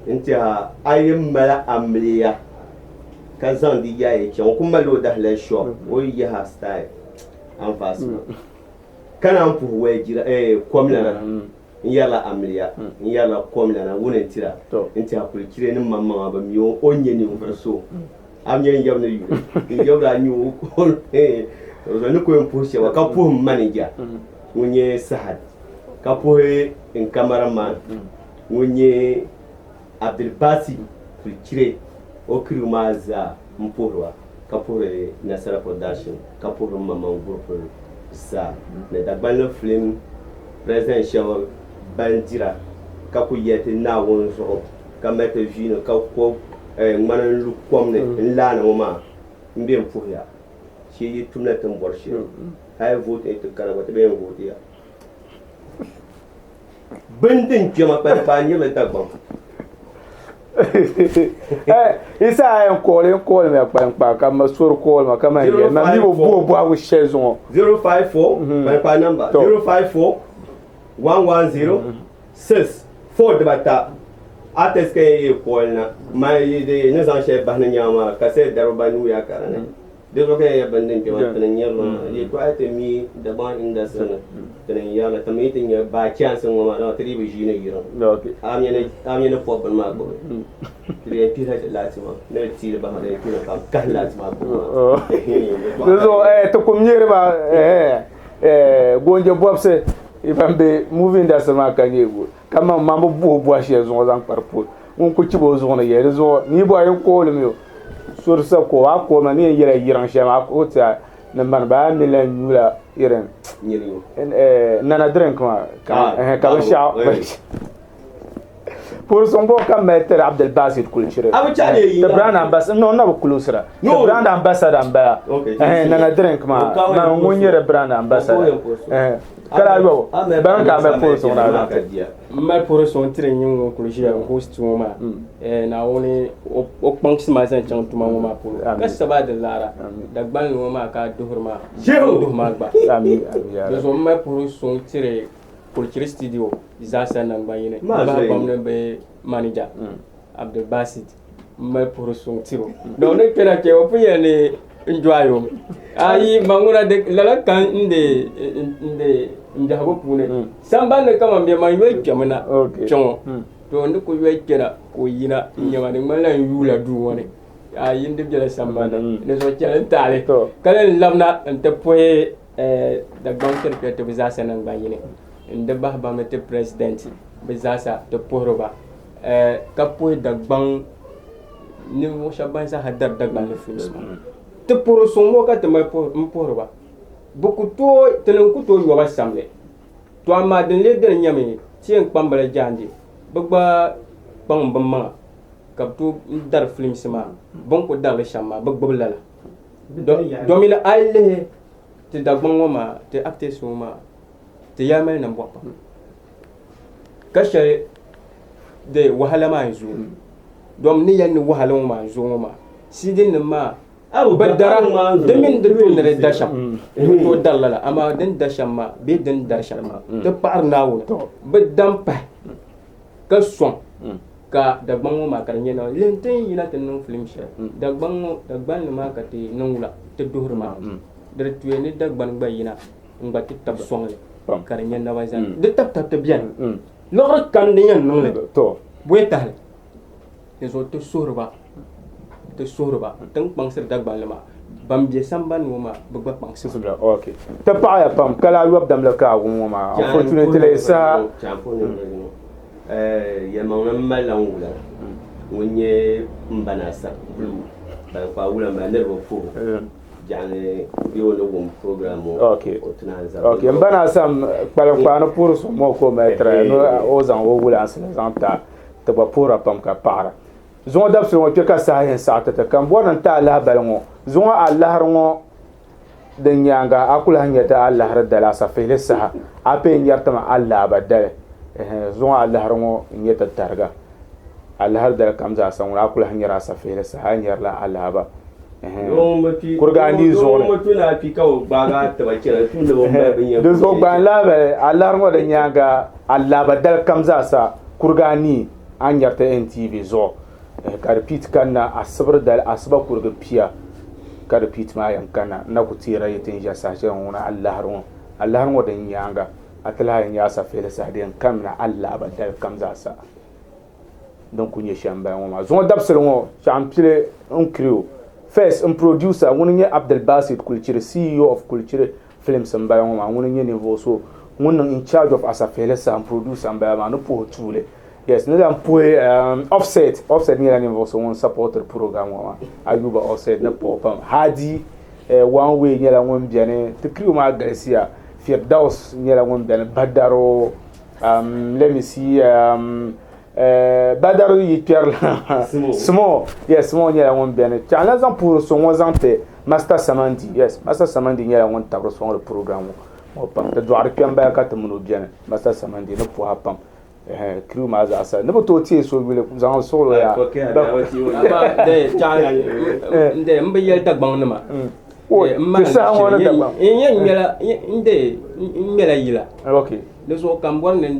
Speaker 2: n-tɛha a yi mali amiliya ka zaŋ di yaaya chaŋ o ku malila o dahalali shop o yi yahi a style anfaasi maa. Ka naan puhi walijira komlana n-yɛrila amiliya n-yɛrila komlana ŋuni n-tira n-tɛha kuli chire ni maŋmaŋa bi mi o o ni nyɛ ninvuɣ so. A mi n yab ni yuli n yab daa nyɛ o o ni ku yɛn puhi shɛba ka puhi m manija ŋun nyɛ Sahad ka puhi n cameraman ŋun nyɛ Abdulbasi kuli chire o crew maa zaa m puhiri ba ka puhiri Nasara Production ka puhiri m maŋmaŋ group zaa ni Dagbanli film president shɛba ban dira ka ku yɛli ti Naawuni zuɣu ka mali ti viini ka ko ŋmani n-lu kom ni n-laani ŋɔ maa m-be m-puhiya shee yi tumla ti ni bɔri shɛli hali vote yi ti kana gba ti bee n-vooti ya. Bini din kpɛma kpalikpaa nirili Dagbaŋ.
Speaker 1: Isa a yɛn kooli n kooli mi kpalikpaa ka ma sori kooli ma ka man yɛli ma mi bi bo bɔhigu shɛli zuŋɔ.
Speaker 2: 054 kpalikpaa namba 054 110 6 4 dibata a test ka yɛn yi kooli na ma yi ni zaŋ shɛli bahi ni nyaŋ maa ka sɛ dariba ba nuuya ka di ni. Di zuɣu ka ya bini din kpɛma tini n-nyɛri li maa. Yɛltɔɣa ti mi Dagbaŋ industry ni tini n-nyɛri li. Ti mi ti nya by chance ŋɔ maa dama ti dii bi ʒiini yiriŋ. A mi ni pɔbi bini maa gbubi. Ti di yɛn kpihila laati maa ni di tiili bahi maa di yɛn kpihimi ka bɛ kahi laati maa gbubi maa.
Speaker 1: Di zuɣu ti ku miri ba goonje bɔbisi ban be movie industry maa ka nyɛ ka man man bi buhi bɔhi shɛli zuɣu zaŋ kpari polo ŋun ku chibi o zuɣu ni yɛli di zuɣu ni yi bɔhi yi kooli mi o sori sa ko a kooli ma ni yɛn yɛla yiriŋ shɛli maa o tiɛha ni mani ba a mi lahi nyula irin nana drink maa ka binshaɣu Puhiri suŋ bɔ ka mali tiri Abdulbasit Kulichiri. The brand ambassador, no, na bi kulusira. The brand ambassador n bala. Nana drink maa, man ŋun nyɛ the brand ambassador. Kala ayɔbu, bani ka a mali puhiri suŋ na zaŋ ti.
Speaker 3: M mali puhiri suŋ tiri nyin ŋun kuli ʒiya n host ŋɔ maa. Naawuni o kpaŋsi ma zaŋ chaŋ tuma ŋɔ maa polo. Ka saba di laara, Dagbanli ŋɔ maa ka a duhiri maa, o duhi maa gba. Di zuɣu m mali puhiri suŋ tiri Kulichiri studio zaasa nangban yini bahi bam ni bɛ manager Abdulbasit m-mali puhiri suŋ tiri o. Doo ni kpɛna kpɛ o pun yɛli ni n dɔɣi o mi. Ayi ma ŋuna di lala ka n di n biɛhigu puuni sambani ni kaman bɛ man yoli kpɛmi na kpɛŋɔ to n di ku yoli kpɛna ka o yina n nyɛ ma di ŋmanila n yuula duu ŋɔ ni ayi n di bela sambani ni di zuɣu chɛli n taɣili ka lan labina n-ti puhi Dagbaŋ tirikpɛriti bɛ zaasa naŋgban yini n-di bahi ba mi ti President bɛ zaasa ti puhiri ba ka puhi Dagbaŋ ninvuɣ shɛba ban zaaha dari Dagbaŋ ni films maa. Ti puhiri suŋ ŋɔ ka ti mali m-puhiri ba. Bɛ ku tooi, ti ni ku tooi yo ba samli. To amaa din lee dini nyɛmi ti yɛn kpambila jaande bɛ gba kpaŋ bɛ maŋa ka bɛ tooi dari films maa bɛ ni ku dari li shɛm maa bɛ gbubi lala. Domin a yi lihi ti Dagbaŋ ŋɔ maa ti actors ŋɔ maa ti yaa mali nambɔɣu pam ka shɛli de wahala maa n-zooi dom ni yɛli ni wahala ŋɔ maa n-zooi ŋɔ maa season nim maa bi dara di mini di tooi ni di da shɛm di bi tooi dari lala amaa din da shɛm maa bee din dari shɛli maa ti paɣiri Naawuni bi dam pahi ka sɔŋ ka Dagbaŋ ŋɔ maa ka di nyɛ naawuni lihim ti ni yina ti niŋ filim shɛli Dagbaŋ ŋɔ Dagbanli maa ka ti niŋ wula ti duhiri maa di di tuya ni Dagbani gba yina n gba ti tabi sɔŋ li ka di nyɛ naba zani di tabi tabi ti beni liɣiri kani din yɛn niŋ li bɔyi tahili di zuɣu ti suhiri ba ti suhiri ba ti ni kpaŋsiri Dagbanli maa ban be sambani ŋɔ maa bɛ gba kpaŋsi ba.
Speaker 1: Ok ti paɣiya pam ka lahi yɔbu damli ka a wum ŋɔ maa unfortunately saha.
Speaker 2: Yɛlimaŋli m malila n wula ŋun nyɛ m ba Naa Sab Blue ban kpa wula m-bala niriba puhi biɛɣuni bɛ o ni wum program ŋɔ o ti naan zabi.
Speaker 1: Ok m ba Naa Sam kpalim kpaani puhiri suŋ ŋɔ ka o mali tiri ni o zaŋ o wulaansi la zaŋ ti a ti gba puhira pam ka paɣira. Zuŋɔ dabisili ŋɔ kpe ka saha yɛn saɣi ti ti ka m bɔri ni n ti a lahibali ŋɔ. Zuŋɔ alahiri ŋɔ din nyaaŋa a ku lahi nya ti alahiri dali asafihili saha a pee nyari ti ma alaaba dali. Ɛhɛn zuŋɔ alahiri ŋɔ n-nyɛ ti tariga. Alahiri dali kam zaa sa ŋuna a ku lahi nyari asafihili saha a nyarila alaaba. Ɛhɛn kuriga anii zuɣu ni. Di zuɣu gba n lahabali alahiri ŋɔ din nyaaŋa alaaba dali kam zaa sa kuriga anii a ni nyari ti NTV zuɣu ka repeat kanna asibiri dali asiba kurigi pia ka repeat maa yɛn kanna n na ku teera yi ti ni ʒiya saha shɛli ŋɔ ŋuna alahiri ŋɔ alahiri ŋɔ din nyaaŋa a ti lahi yɛn nya asafihili saha di yɛn kanimina alaaba dali kam zaa sa din ku nyɛ shɛm m-bala ŋɔ maa zuŋɔ dabisili ŋɔ shɛɣu m pili n crew first n producer ŋuni n-nyɛ Abdulbasit Kulichiri CEO of Kulichiri Films m bala ŋɔ maa ŋuni n-nyɛ ninvuɣ so ŋun niŋ in charge of asafihili saha n producer m bala maa ni puhi tuuli yes ni lahi puhi Offset Offset nyɛla ninvuɣ so ŋun supportiri program ŋɔ maa Ayuba Offset ni puhi pam Hadi One Way nyɛla ŋun beni ti crew maa galisiya Firdaus nyɛla ŋun beni Badaro let me see Badaro yi kpɛrila Small yes Small nyɛla ŋun beni chɛɣu n lahi zaŋ puhiri so ŋɔ zaŋ ti Master Samandi yes Master Samandi nyɛla ŋun tabiri sɔŋdi program ŋɔ pam ti dɔɣiri kpɛm bala ka ti mini o beni Master Samandi ni puha pam crew maa zaa sa ni bi tooi teei so yuli zaŋ suɣili o yaa
Speaker 3: n bi yɛli Dagbaŋ nima
Speaker 1: Ti saha ŋɔ ni Dagbaŋ
Speaker 3: n ŋmɛla yila di zuɣu ka n bɔri ni n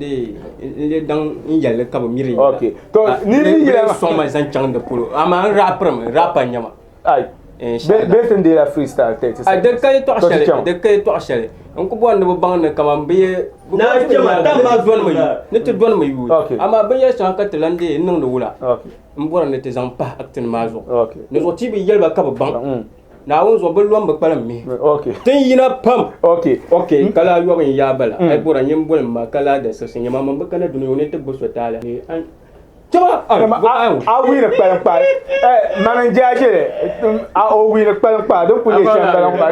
Speaker 3: lee daŋ n yɛli ka bi miri yila
Speaker 1: ni
Speaker 3: sɔŋ ma zaŋ chaŋ di polo amaa n rapirimi rapa n-nyɛ ma.
Speaker 1: Bee ti ni deela freestyle 30 seconds.
Speaker 3: Di ka yɛltɔɣa shɛli, di ka yɛltɔɣa shɛli. N ku bɔri ni bi baŋ ni kaman bɛ ye ni ti dɔnimi yuui. Amaa binyɛr shɛŋa ka ti lan deei n-niŋdi wula m bɔri ni ti zaŋ pahi acting maa zuɣu. Ni zuɣu ti bi yɛli ba ka bɛ baŋ. Naawuni zuɣu bɛ lom bi kpalim mihi. Ti ni yina pam. Ok, ka lahi yɔbu n-yaa bala. A yi bɔra nyin bolim ma ka lahi da siɣisi nyɛ ma mini bi kana dunia ŋɔ ni nti gbubi so taali.
Speaker 1: A wiini kpalim kpaa mani n jaaji li a o wiini kpalim kpaa din kuli nyɛ shɛm bala maa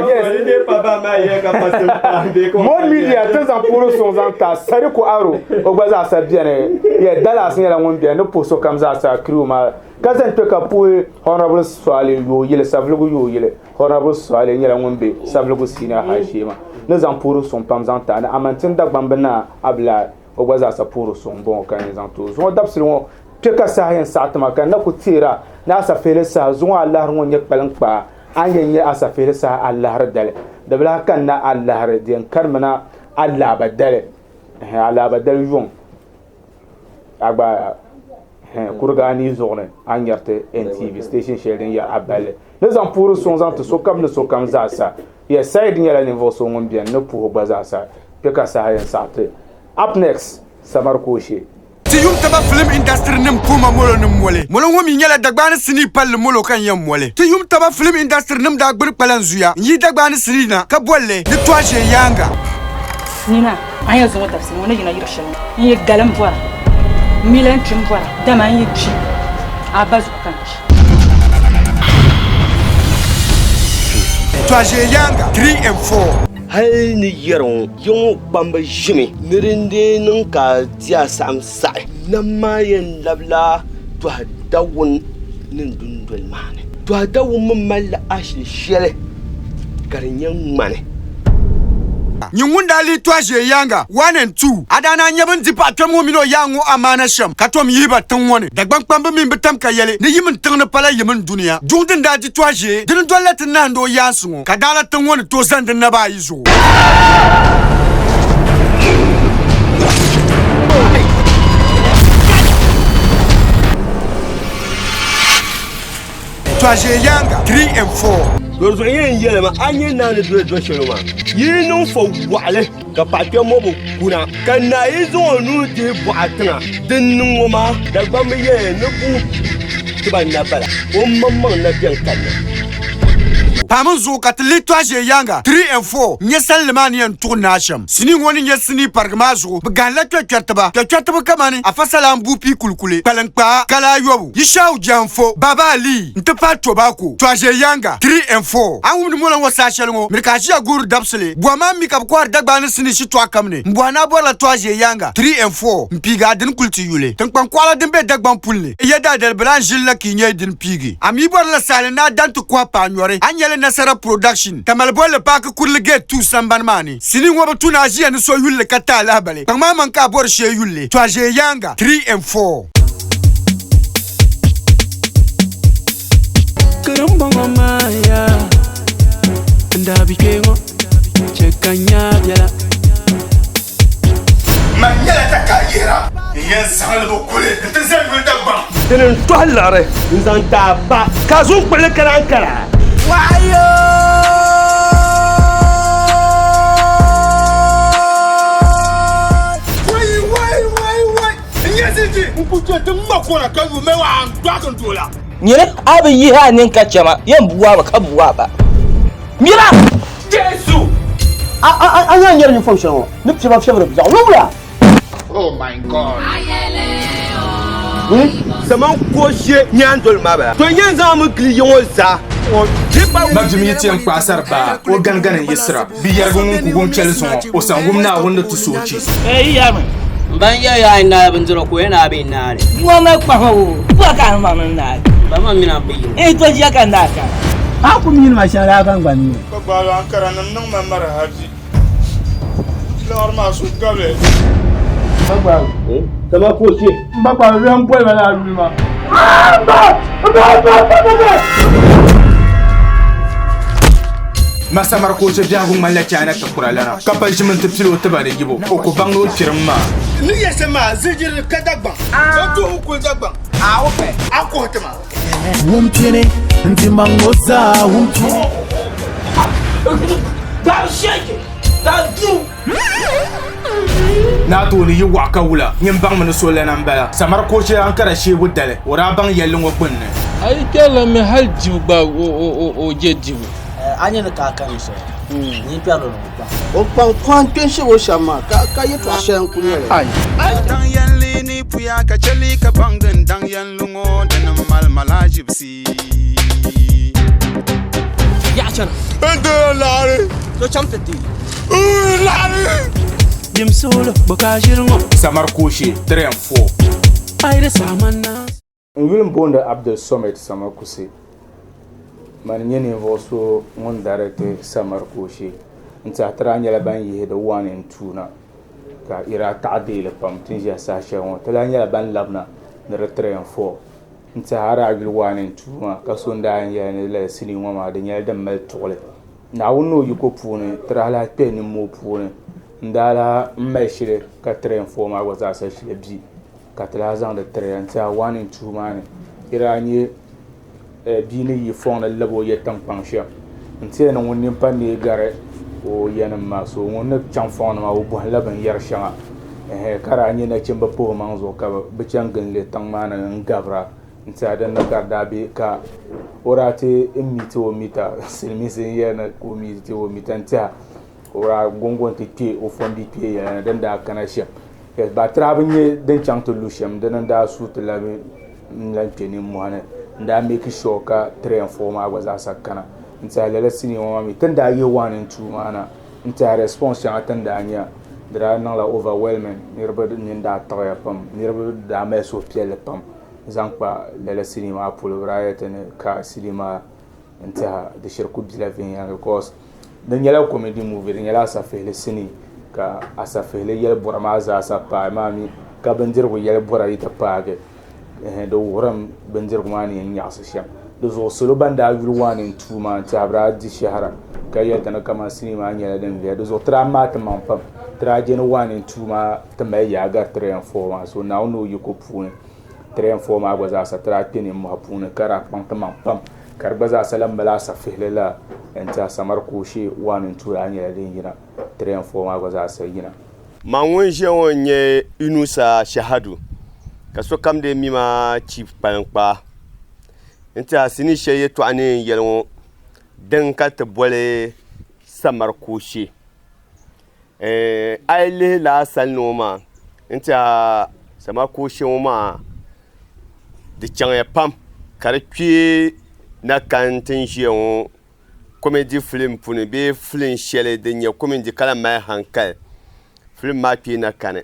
Speaker 1: yes Mod Media ti zaŋ puhiri suŋ zaŋ ti a Sadiku Aro o gba zaa sa beni yeah Dallas nyɛla ŋun beni ni puhi sokam zaa sa crew maa ka zaŋ kpe ka puhi Honourable Swale Yooyili Saviligu Yooyili Honourable Swale nyɛla ŋun be Saviligu Senior High shee maa ni zaŋ puhiri suŋ pam zaŋ ti a ni Amantin Dagbamb Naa Abdulai O gba zaasa puhiri suŋ m-bɔŋɔ ka n yɛn zaŋ ti o. Zuŋɔ dabisili ŋɔ kpe ka saha yɛn saɣi ti ma ka n na ku teer a ni asafihili saha. Zuŋɔ alahiri ŋɔ n-nyɛ kpaliŋkpaa. A ni yɛn nya asafihili saha alahiri dali. Di bi lahi kanna alahiri, di yɛn kanimina alaaba dali. Ɛhɛn, alaaba dali yuŋ. A gba ɛhɛn, kuriga anii zuɣu ni a ni nyari ti NTV station shɛli din yɛri a balli. Ni zaŋ puhiri suŋ zaŋ ti sokam ni sokam zaasa. Yes, Said nyɛla ninvuɣ so ŋun beni ni puhi gba zaasa. Kpe ka saha yɛn saɣi ti. Up next, Samari Kooshe.
Speaker 4: Ti yum taba film industry nim puhima molo ni moli. Molo ŋɔ mi nyɛla Dagbaani sinii palli molo ka n yɛn moli. Ti yum taba film industry nim daa gbiri kpalan zuya n yi Dagbaani sinii na ka boli li ni Tɔha Ʒee Yaaŋa.
Speaker 5: Nina, a ni yɛn zaŋ o dabisili ŋɔ ni yina yiri shɛli ŋɔ, n yi galim bɔra, m mi lan kpi m-bɔra, dama n yi kpi, a ba zuɣu ka n kpi.
Speaker 4: Tɔha Ʒee Yaaŋa 3 and 4.
Speaker 2: Hal ni yɛri ŋɔ, ya ŋɔ kpamba ʒimi ni din dee niŋ ka a di a saɣim saɣi. Nam maa yɛn labila Tɔha Dawun ni dundoli maa ni. Tɔha Dawun mi malila ashili shɛli ka di nyɛ ŋmani.
Speaker 4: Nyin ŋun daa leei Tɔha Ʒee Yaaŋa 1 and 2, a daa naan nya bɛ ni di paɣ kpɛm ŋɔ mini o yaaŋ ŋɔ amaana shɛm, ka tom yihi ba tiŋ ŋɔ ni. Dagbaŋ kpamba mini bɛ tam ka yɛli ni yi mini tiŋ ni pala yi mini dunia. Duŋ din daa di Tɔha Ʒee, dini dolila ti nahindi o yaansi ŋɔ. Ka daa la tiŋ ŋɔ ni tooi zani di naba ayi zuɣu. Tɔha Ʒee Yaaŋa 3 and 4.
Speaker 2: Di zuɣu yɛn yɛli ma, a nya naa ni doli do shɛli maa, yi yi niŋ fo waɣili ka paɣ kpɛm ŋɔ bi kuna, ka naa yi zaŋ o nuu dihi bɔɣa tiŋa, din niŋ ŋɔ maa, Dagbamba yɛya ni bu ti ba na bala, o maŋmaŋ na bɛn kanna.
Speaker 4: Pam n zuɣu ka ti lihi Tɔha Ʒee Yaaŋa 3 and 4 n-nyɛ salinli maa ni yɛn tuɣi naa shɛm. Sinii ŋɔ ni nyɛ sinii parigi maa zuɣu, bɛ gahimla kpɛrikpɛritiba. Kpɛrikpɛritiba kamani Afa Salam Buupii Kulikuli, Kpaliŋkpaa, Kalaayobu, Yishau Janfo, Baba Ali nti pahi Tobako, Tɔha Ʒee Yaaŋa 3 and 4. A ni wumdi molo ŋɔ saha shɛli ŋɔ, miri ka a ʒiya guhiri dabisili. Buɣa maa mi ka bɛ kɔhiri Dagbaŋ ni sinii shitɔɣu kam ni. M-bɔhi ni a bɔrila Tɔha Ʒee Yaaŋa 3 and 4 m-piigi a dini kuli ti yuli. Tiŋkpaŋ kɔɣila din be Dagbaŋ puli ni. Iya daadali bi lahi ʒili la ka yi nyɛ dini piigi. A mi bɔrila sahali ni a dan ti kɔhi paai nyɔri. A nyɛli Nasara Production, Tamale bolli paaki kurili Gate 2 sambani maa ni. Sinii ŋɔ bi tu ni a ʒiya ni so yulli ka ti a lahibali. Kpaŋ maa maŋ ka a bɔri shee yulli. Tɔha ʒee yaaŋa 3 and 4.
Speaker 6: Karimbɔŋɔ maa yaa, n daa bi kpe ŋɔ, chɛ ka n nya biɛla.
Speaker 4: Man nyɛla takayihira n yɛn zaŋ li bi kuli nti zali yuli Dagbaŋ.
Speaker 2: Dini n-tɔhi liɣiri n-zaŋ ti a ba, ka a zuŋ kpuɣi li kana Ankara.
Speaker 6: Wayo!
Speaker 4: Wai wai wai wai n nyɛ ziliji n ku kpe ti ŋma kona ka yu mɛ waa n dɔɣigi n doola.
Speaker 7: Nyini a bi yihi a nini ka chɛ ma, yɛn bu a mi ka bu a ba. Mira!
Speaker 4: Jesu!
Speaker 2: A a a nya n-nyɛri uniform shɛli ŋɔ ni piɛba fiɛbiri zaɣ wula.
Speaker 4: Oh my God!
Speaker 2: Zaman kooshe nyaandoli maa bala. To n-yɛn zaŋ mi gili ya ŋɔ zaa.
Speaker 1: Mabim yi ti yɛn kpaai sari baa, o ganigani n-yiɣisira. Bi yɛrigi ŋun ku wum chɛli zuŋɔ, o san wum Naawuni ni ti soochi.
Speaker 7: M ba n yɛli ya a yi naai bindira ka o yɛn a bee naai li.
Speaker 8: Ŋɔ mali kpahi o, bɔhi ka a ni maŋ ni naai.
Speaker 7: M ba maa mini a bi yini.
Speaker 8: N yi to ʒiya ka n daa kana.
Speaker 9: A ku mi nima shɛŋa daa ka n gba mi.
Speaker 1: Ka gbaagi Ankara nim niŋ ma marahaji. Liɣiri maa su gabili.
Speaker 2: Sama kooshe.
Speaker 1: M ba kpabi bɛ m boli ma laa yuli maa. Masa Markoche biɛhigu ŋmanila China tikpira lana, ka pa ʒimi nti pili o tiba ni yibu, o ku baŋ ni o kpirim maa.
Speaker 4: Ni yɛli shɛm maa, zilijirili ka Dagbaŋ, o tuhi kuli Dagbaŋ, a kuhi ti ma.
Speaker 6: Wum pini. N-ti maŋ ŋɔ zaa wum.
Speaker 1: Naa tooni yi waɣa ka wula, nyin baŋmi ni so lana m-bala. Samari Kooshe Ankara sheebu dali, o daa baŋ yɛlli ŋɔ gbunni.
Speaker 10: A yi kpɛrila mi hali dibu gba o je dibu.
Speaker 11: A nya ni ka a kani shɛli, nyin kpɛrili ni o kpaŋ.
Speaker 12: O kpaŋ kɔhi n-kpe n-shɛb o shɛm maa, ka yɛtɔɣ shɛli n-kul nyɛ li.
Speaker 13: Daŋ yɛnli ni puya ka chɛ li ka baŋ din daŋ yɛnli ŋɔ dini m-mali malaʒibisi.
Speaker 7: Yaɣa chana.
Speaker 13: N diri laɣiri.
Speaker 7: So chaŋ ti deei.
Speaker 13: Laɣiri.
Speaker 6: Dim suuli bɔ ka a ʒiri ŋɔ.
Speaker 1: Samari Kooshe 3 and 4.
Speaker 6: A yi di saɣima na.
Speaker 1: N yuli m-booni Abdul Somit Samakusi. Mani n-nyɛ ninvuɣ so ŋun dariti Samari Kooshe. N tiɛha ti daa nyɛla ban yihi di 1 and 2 na ka yi daa taɣi deei li pam ti ni ʒiya saha shɛli ŋɔ. Ti lahi nyɛla ban labina ni di 3 and 4. N tiɛha a daa yuli 1 and 2 maa ka so n-daa yɛn yɛli ni lala sinii ŋɔ maa di nyɛla din mali tuɣili. Naawuni ni o yiko puuni ti daa lahi kpe nimmoo puuni n-daa lahi mali shili ka 3 and 4 maa gba zaasa shili bi ka ti lahi zaŋdi tiri ya n-tiɛha 1 and 2 maa ni di daa nyɛ bia ni yi fɔŋ ni labi o ya tiŋkpaŋ shɛm n-tiɛhi ni ŋun nini pa neei gari o yanima maa so ŋun ni chaŋ fɔŋ ni maa o bɔhimla binyɛr shɛŋa ka daa nyɛ nachimba pahi o maŋ zuɣu ka bɛ chaŋ gili li tiŋ maa ni n-gabira n-tiɛha din ni ka di daa be ka o daa ti miiti o mita silimiinsi n-yɛli ni ka o miiti o mita n-tiɛha o daa gɔŋgo nti kpe o fɔndi kpee yɛla ni din daa kana shɛm Baatirahi bi nyɛ din chaŋ ti lu shɛm dini n-daa suui ti labi n-lahi kpe nimmɔhi ni n-daa make sure ka 3 and 4 maa gba zaasa kana n-tiɛhi lala sinii ŋɔ maa mi ti ni daa yihi 1 and 2 maa na n-tiɛhi response shɛŋa ti ni daa nya di daa niŋla overwhelming niriba nini daa tiɣiya pam niriba daa mali suhupiɛlli pam zaŋ kpa lala sinii maa polo bɛ daa yɛli ti ni ka sinii maa n tiɛha di shiri ku bela viɛnyɛliŋga because di nyɛla comedy movie di nyɛla asafihili sinii ka asafihili yɛli bɔra maa zaasa paai maa mi ka bindirigu yɛli bɔra yi ti paagi di wuhirimi bindirigu maa ni yɛn nyaɣisi shɛm di zuɣu salo ban daa yuli 1 and 2 maa n tiɛha bɛ daa di shɛhira ka yɛli ti ni kamani sinii maa nyɛla din viɛla di zuɣu ti daa maai ti maŋ pam ti daa je ni 1 and 2 maa ti mali yaa gari 3 and 4 maa so Naawuni ni o yiko puuni 3 and 4 maa gba zaasa ti daa kpe nimmɔhi puuni ka daa kpaŋ ti maŋ pam ka di gba zaasa lahi mali asafihili la n-ti Asamari Kooshe 1 and 2 daa nyɛla din yina 3 and 4 maa gba zaasa yina.
Speaker 2: Man ŋun ʒiya ŋɔ n-nyɛ Inusa Shahadu ka sokam dii mi ma Chief Kpalinkpaa. N tiɛha sinii shɛli yɛltɔɣa ni yɛn yɛli ŋɔ din ka ti boli Samari Kooshe. A yi lihi laa sali ni ŋɔ maa n tiɛha Samari Kooshe ŋɔ maa di chaŋya pam ka di kpee na kani ti ni ʒiya ŋɔ komɛdi filim puuni bee filim shɛli din nyɛ komɛdi ka lahi mali hankali filim maa kpee na kani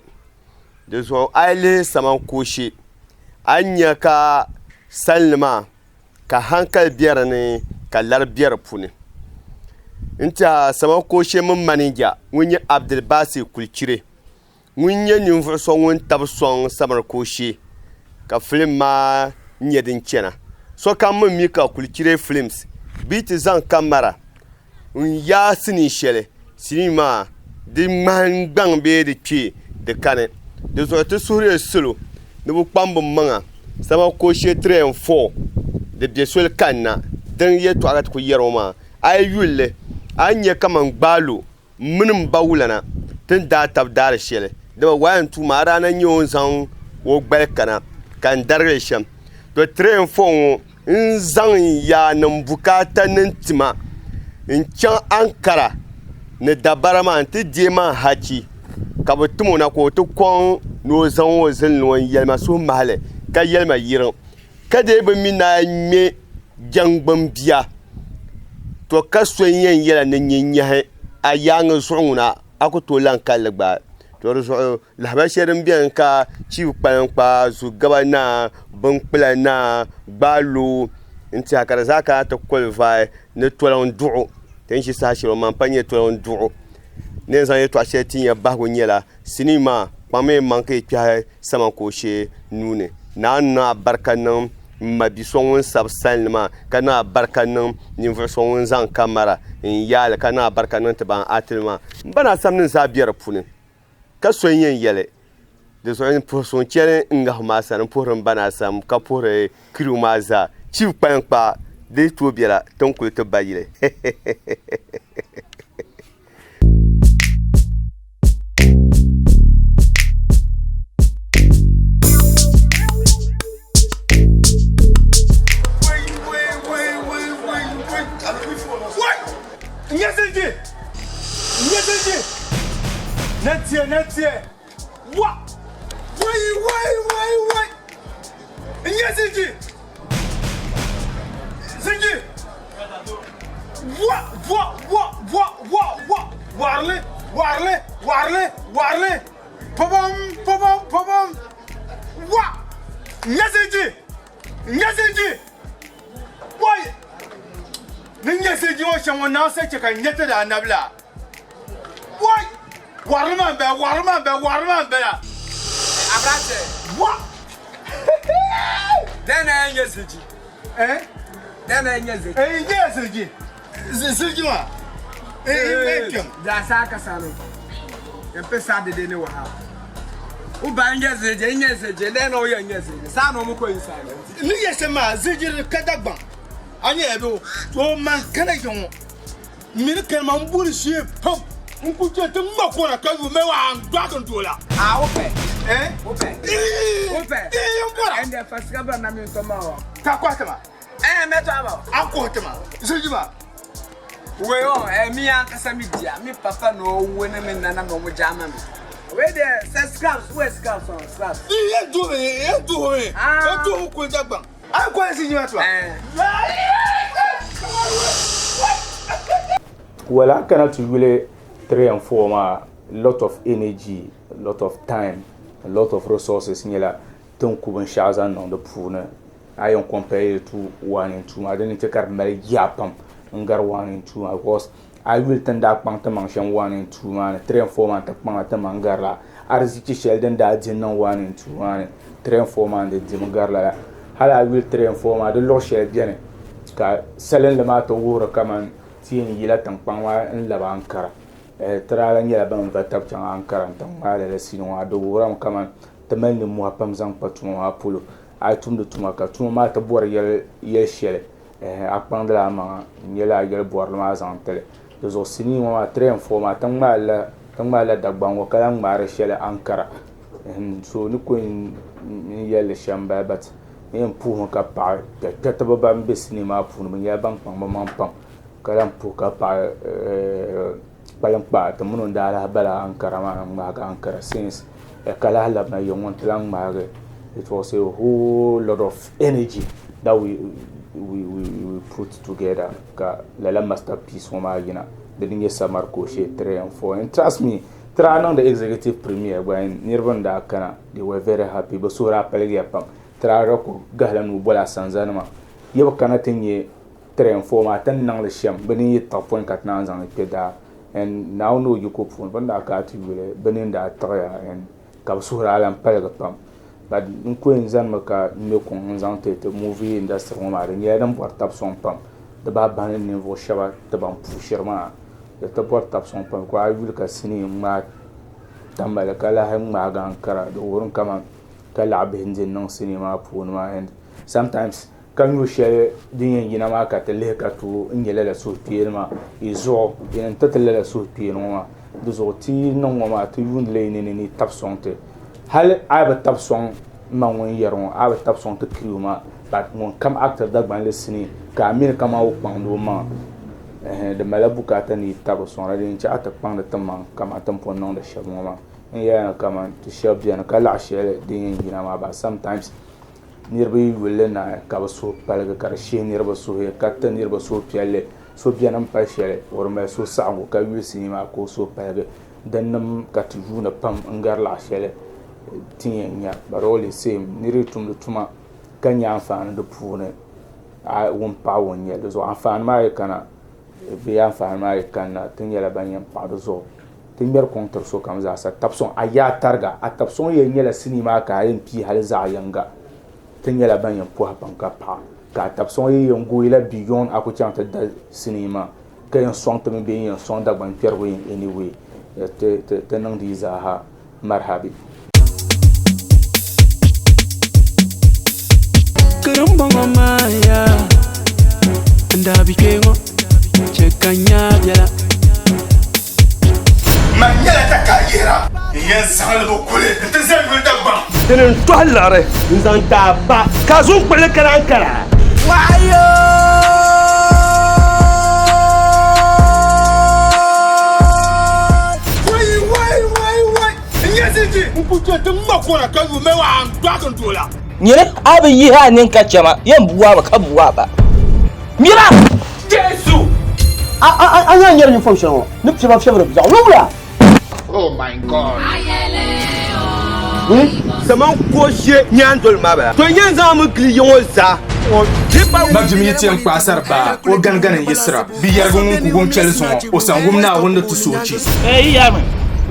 Speaker 2: di zuɣu a yi lihi Samari Kooshe a ni nya ka salnim maa ka hankali bɛ di ni ka lari bɛ di puuni n tiɛha Samari Kooshe mini manija ŋun nyɛ Abdulbasi Kulichire ŋun nyɛ ninvuɣu so ŋun tabi soŋ Samari Kooshe ka filim maa nyɛ din chɛna sokam mi mi ka Kulichire films bɛ yi ti zaŋ kamɛra n yaai sinii shɛli sinii maa di ŋmahangbaŋ bee di kpee di kani di zuɣu ti suhurila salo ni bi kpaŋ bi maŋa Samari Kooshe 3 and 4 di bɛ soli kanna din yɛltɔɣa ka ti ku yɛri ŋɔ maa a yi yuli li a ni nyɛ kamani gbaalo mini m ba wulana ti ni daa tabi daari shɛli dama 1 and 2 maa a daa na nyɛ o ni zaŋ o gbali kana ka n darigi li shɛm to 3 and 4 ŋɔ n zaŋ n yaannim bukaata ni tima n-chaŋ Ankara ni dabara maa nti deei ma hachi ka bɛ tim o na ka o ti kɔŋ ni o zaŋ o zilinli ŋɔ n-yɛli ma suhumahili ka yɛli ma yiriŋ ka dee bi mi ni a ŋme jɛŋgbini bia to ka so n-yɛn yɛla ni nyin nyahi a yaaŋa zuɣu ŋuna a ku tooi lan kali li gbaai to di zuɣu Lahabali shɛli din biɛni ka chibi kpalinkpaa zugaba naa binkpula naa gbaalo n tiɛha ka di zaa kana ti kolivai ni toliŋ duɣu ti ni ʒi saha shɛli ŋɔ maa n pa nyɛ toliŋ duɣu ni yɛn zaŋ yɛltɔɣa shɛli ti ya bahagu nyɛla sinii maa kpaŋmi maŋ ka yi kpɛhi sama ka o shee nuuni naa ni niŋ abarika niŋ n ma bia so ŋun sabi salinli maa ka niŋ abarika niŋ ninvuɣu so ŋun zaŋ kamɛra n yaali ka niŋ abarika niŋ ti ban atili maa n ba naa samdi zaa bɛ di puuni Ka so n-yɛn yɛli, Di zuɣu n puhi suŋ chani n ŋahi maa sani, m puhiri m ba naa sam, ka puhiri kiriw maa zaa. Chief Kpalinkpaa, Di yi tooi bela, ti ni kuli ti ba yili.
Speaker 4: Warili, warili, warili, warili, pɔbɔm, pɔbɔm, pɔbɔm, wa, n-nyɛ ziliji, n-nyɛ ziliji, wai, ni nyɛ ziliji ŋɔ shɛm ŋɔ Naawuni sa chɛ ka n nya ti daa nabila, wai, warili maa m-bala, warili maa m-bala, warili maa m-bala,
Speaker 14: Abrante,
Speaker 4: wa,
Speaker 14: dɛn na yɛn nyɛ ziliji,
Speaker 4: eh,
Speaker 14: dɛn na yɛn nyɛ ziliji,
Speaker 4: eh, n nyɛla ziliji. Ziliji maa n kpɛm.
Speaker 14: Daa saa ka sani n pe saa dede ne waha. O ba n nyɛ ziliji n nyɛ ziliji lɛ na o yɛn nyɛ ziliji saa na o mi ko yin saa.
Speaker 4: Ni yɛ shɛm maa ziliji di ka Dagbaŋ a nyɛla bɛ o man kana ya ŋɔ mini kani maa n bori shee pam n ku chɛ ti ŋma kona ka yu mɛ waa n dɔɣi n doola.
Speaker 14: A o pɛ.
Speaker 4: Eh?
Speaker 14: O pɛ. O pɛ.
Speaker 4: N bɔra.
Speaker 14: Ɛndɛ fasika ba na mi n tɔ ma wa.
Speaker 4: Ka kɔhi ti ma.
Speaker 14: Eh, mɛtɔ aba.
Speaker 4: A kɔhi ti ma. Ziliji maa.
Speaker 14: Wei ɔ, eh, mi ankasa mi dia, mi papa na ɔwuo ne mi nana na ɔmo gya ama mi. Wei deɛ, sɛ scraps, wowɔ scraps ɔ, scraps.
Speaker 4: Yɛ du mi, yɛ du mi, yɛ du mi kuli Dagbaŋ. A kɔhi ziliji maa ti ma.
Speaker 14: Eh.
Speaker 1: Well, a kana ti yuli 3 and 4 maa, lot of energy, lot of time, a lot of resources nyɛla tin ku binshɛɣu zaŋ niŋ di puuni. A yɛn compare li to 1 and 2 maa di ni chɛ ka di mali yaa pam n gari 1 and 2 maa because a yuli ti ni daa kpaŋ ti maŋ shɛm 1 and 2 maa ni 3 and 4 maa ti kpaŋla ti maŋ gari la arizichi shɛli din daa di niŋ 1 and 2 maa ni 3 and 4 maa ni di dimi gari lala hali a yuli 3 and 4 maa di luɣu shɛli biɛni ka salinli maa ti wuhiri kamani ti yɛn yila tiŋkpaŋ maa n labi Ankara ti daa lahi nyɛla ban va tabi chaŋ Ankara n ti ŋmaai lala sinii ŋɔ di wuhirimi kamani ti mali nimmohi pam zaŋ kpa tuma maa polo A yi tumdi tuma ka tuma maa ti bɔri yɛli shɛli, ɛhɛn, a kpaŋdila a maŋa n-nyɛla a yɛli bɔrili maa zaŋ ti li. Di zuɣu sinii ŋɔ maa, 3 and 4 maa, ti ŋmaai la Dagbaŋ ŋɔ ka lahi ŋmaari shɛli Ankara. Ɛhɛn, so ni ku n yɛli li shɛm m-bala but n yɛn puhimi ka paɣi kpɛrikpɛritiba ban be sinii maa puuni, bɛ nyɛla ban kpaŋ bɛ maŋ pam ka lahi puhi ka paɣi kpaliŋkpaa ti mini o n-daa lahi bala Ankara maa n-ŋmaagi Ankara since ka lahi labina ya ŋɔ nti lahi ŋmaagi it was a whole lot of energy that we, we, we, we put together ka lala masterpiece ŋɔ maa yina di ni nyɛ Samari Koshee 3 and 4 and trust me ti daa niŋdi executive premiere gba niriba n-daa kana they were very happy bɛ suhu daa paligiya pam ti daa ku gahila nuu boli asanzanima yi bi kana ti nya 3 and 4 maa ti ni niŋ li shɛm bɛ ni yi tiɣi pɔi ka ti naan zaŋ li kpe daa and Naawuni ni o yiko puuni bɛ ni daa kana ti yuli bɛ nini daa tiɣiya and ka bɛ suhu daa lan paligi pam but n ku yɛn zanimi ka ŋme kuŋ n-zaŋ ti ti movie industry ŋɔ maa di nyɛla din bɔri tab sɔŋ pam di bahi bahi ni ninvuɣ shɛba ti ban pushiri maa di ti bɔri tab sɔŋ pam ka a yuli ka sinii ŋmaai Tamale ka lahi ŋmaagi Ankara di wuhirimi kaman ka laɣibihi n-di niŋ sinii maa puuni maa and sometimes Ka nyu shɛli din yɛn yina maa ka ti lihi ka tooi n-nya lala suhukpeeni maa yi zuɣu, yi ni ti ti lala suhukpeeni ŋɔ maa. Di zuɣu ti yi niŋ ŋɔ maa ti yuundila yi nini ni yi tabi sɔŋ ti. Hali a yi bi tabi sɔŋ ma ŋun yɛri ŋɔ, a yi bi tabi sɔŋ ti crew maa, but ŋun kam actiri Dagbanli sinii ka a mi ni kaman o kpaŋdi o maŋa, ɛhɛn di malila bukaata ni yi tabi sɔŋda din chɛ a ti kpaŋdi ti maŋ kaman ti ni pun niŋdi shɛm ŋɔ maa. N yɛla ni kaman ti shɛba beni ka laɣ shɛli din yɛn yina maa but sometimes Niriba yi yuli li naai ka bɛ suhu paligi ka di shihi niriba suhi ka ti niriba suhupiɛlli. So beni m-pali shɛli o di mali suhusaɣiŋgu ka yuli sinii maa ka o suhu paligi. Dinnim ka ti yuuni pam n-gari laɣ shɛli ti ni yɛn nya. But all the same nira yi tumdi tuma ka nya anfaani di puuni a ŋun paɣi o n-nyɛ li. Di zuɣu anfaani maa yi kana bee anfaani maa yi kanna ti nyɛla ban yɛn paɣi di zuɣu. Ti ŋmɛri kuŋ tiri sokam zaasa. Tabisuŋ, a yaa tariga, a tabisuŋ yɛn nyɛla sinii maa ka a yɛn pii hali zaɣ yiŋga. Ti nyɛla ban yɛn pɔhi pam ka paɣa, ka a tabisuŋ yi yɛn gooi la beyond a ku chaŋ ti da sinii maa ka yɛn sɔŋ ti mi bee n-yɛn sɔŋ Dagbaŋ kpɛrigu in any way. Ti ti niŋdi yi zaaha marhabi.
Speaker 6: Karimbɔŋɔ maa yaa. N daa bi kpe ŋɔ chɛ ka n nya biɛla.
Speaker 4: Man nyɛla takayihira n yɛn zaŋ li bi kuli nti zali yuli Dagbaŋ.
Speaker 2: Dini n-tɔhi liɣiri n-zaŋ ti a ba, ka a zuŋ kpuɣi li kana Ankara.
Speaker 4: Wai wai wai wai! N nya ziliji n-ku kpe ti ŋma kɔna ka yu mɛwa a n-dɔɣigi n doola.
Speaker 7: Nyini a bi yihi a nini ka chɛ ma, yɛn bua ba ka bua ba. Mira!
Speaker 4: Jesu!
Speaker 12: A a a a nya n-nyɛri uniform shɛli ŋɔ ni piɛba fiɛbiri zaɣ wula.
Speaker 4: Oh my God!
Speaker 2: Kaman ko ʒe nyaandoli maa bala. To n yɛn zaŋ mi gili ya ŋɔ zaa.
Speaker 1: Mabim yi ti yɛn kpaai sari baa, o ganigani n-yiɣisira. Bi yɛrigi ŋun ku wum chɛli zuŋɔ, o san wum Naawuni ni ti soochi.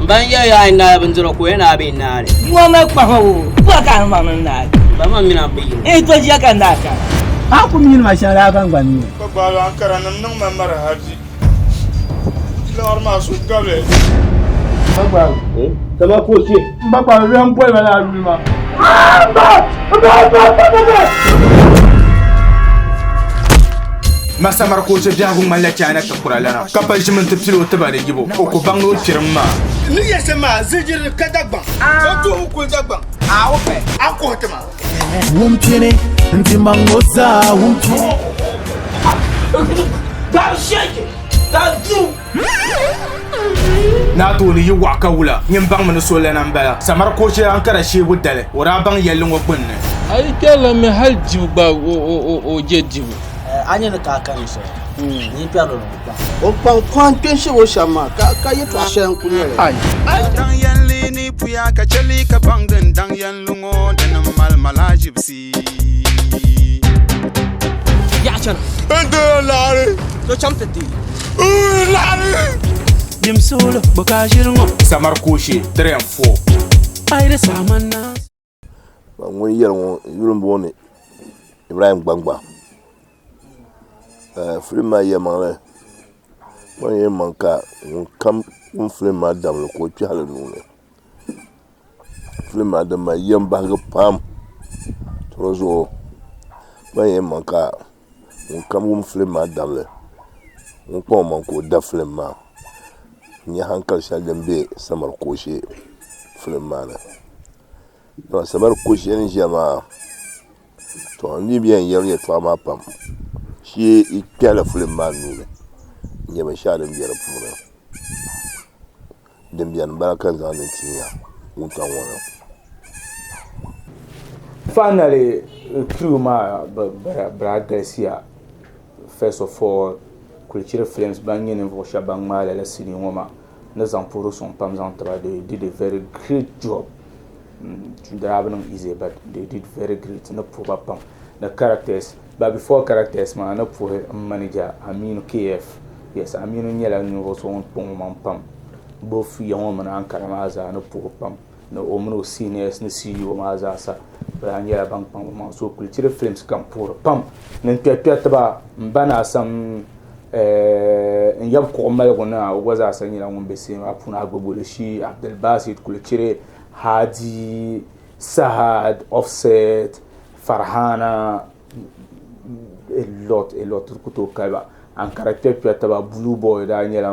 Speaker 11: N ba n-yɛli ya a yi naai bindira ka o yɛn a bee n-naai li.
Speaker 8: Bua mali kpahima o, bua ka a ni maŋ ni naai.
Speaker 11: M ba maa mini a bi yini.
Speaker 8: N yi to ʒiya ka n daa kana.
Speaker 9: A ku mi nima shɛŋa daa ka n gba mi.
Speaker 1: Ka gbaali Ankara nim niŋ ma marahaji. Liɣiri maa so gabi.
Speaker 2: Sama ko che.
Speaker 1: M ba kpaali n boli ma laa yuli maa. Masa Markoche biɛhigu ŋmanila China tikura lana, ka pali ʒimi nti pili o tiba ni yibu, o ku baŋ ni o kpirim maa.
Speaker 4: Ni yɛli shɛm maa, zilijirili ka Dagbaŋ, o tuhi kuli Dagbaŋ, a kuhi ti ma.
Speaker 6: Wumpini n-ti maŋ o zaa wumpini.
Speaker 1: Naa tooni yi waɣa ka wula, nyin baŋmi ni so lana m-bala. Samari Koche Ankara sheebu dali, o daa baŋ yɛlli ŋɔ gbunni.
Speaker 10: A yi kpɛrila mi hali dibu gba o je dibu.
Speaker 11: A nya ni ka a kani shɛli, nyin kpɛrili ni o kpaŋ.
Speaker 12: O kpaŋ kɔŋ kpe n-shɛb o shɛm maa, ka yɛtɔɣ shɛli n-kul nyɛ li.
Speaker 13: Daŋ yɛnli ni puya ka chɛ li ka baŋ din daŋ yɛnli ŋɔ dini m-mali malaʒibisi.
Speaker 3: Yaɣa chana.
Speaker 4: N diri laɣiri.
Speaker 3: So chaŋ ti deei.
Speaker 4: N laɣiri.
Speaker 6: Dim suuli bɔ ka a ʒiri ŋɔ.
Speaker 1: Samari Kooshe 3 and 4.
Speaker 6: A yi di saɣima na.
Speaker 15: Ŋun yɛri ŋɔ yuli n booni Ibrahim Gbangba filim maa yɛlimaŋli o ni yɛn niŋ ka ŋunkam wum filim maa damli ka o kpɛhili nuuni filim maa din mali yɛm bahigu pam di zuɣu o ni yɛn niŋ ka ŋunkam wum filim maa damli ŋun kpaŋ o maŋ ka o da filim maa n nyɛ hankali shɛli din bɛ samari kooshɛ filim maa ni. Samari kooshɛ n ʒiya maa to n ni yɛn yɛli yɛltɔɣa maa pam shee yi kpɛhila filim maa nuuni n nyɛ binshaɣu din bɛ di puuni din biɛni n bala ka n zaŋdi n tinya wuntaŋ ŋɔ ni.
Speaker 1: Finally crew maa bi daa galisiya first of all Kulichiri films ban nyɛ ninvuɣu shɛba ban ŋmaai lala sinii ŋɔ maa ni zaŋ puhiri suŋ pam zaŋ tiba they did a very great job di daa bi niŋ easy but they did very great ni puhi ba pam ni characters but before characters maa ni puhi n manager Aminu KF yes Aminu nyɛla ninvuɣu so ŋun kpaŋ o maŋ pam both ya ŋɔ mini Ankara maa zaa ni puhi pam ni o mini o seniors ni CEO maa zaa sa bɛ daa nyɛla ban kpaŋ bɛ maŋ so Kulichiri films ka n puhiri pam ni n kpɛrikpɛriti ba m ba ni Asam n yab kuɣu maligu na o gba zaa sa nyɛla ŋun be sinima puuni Agboboloshi, Abdulbasit, Kulichiri, Hadi, Sahad, Offset, Farhana, a lot, a lot ti ku tooi kali ba. Ankara kpɛrikpɛrita ba Blue Boy daa nyɛla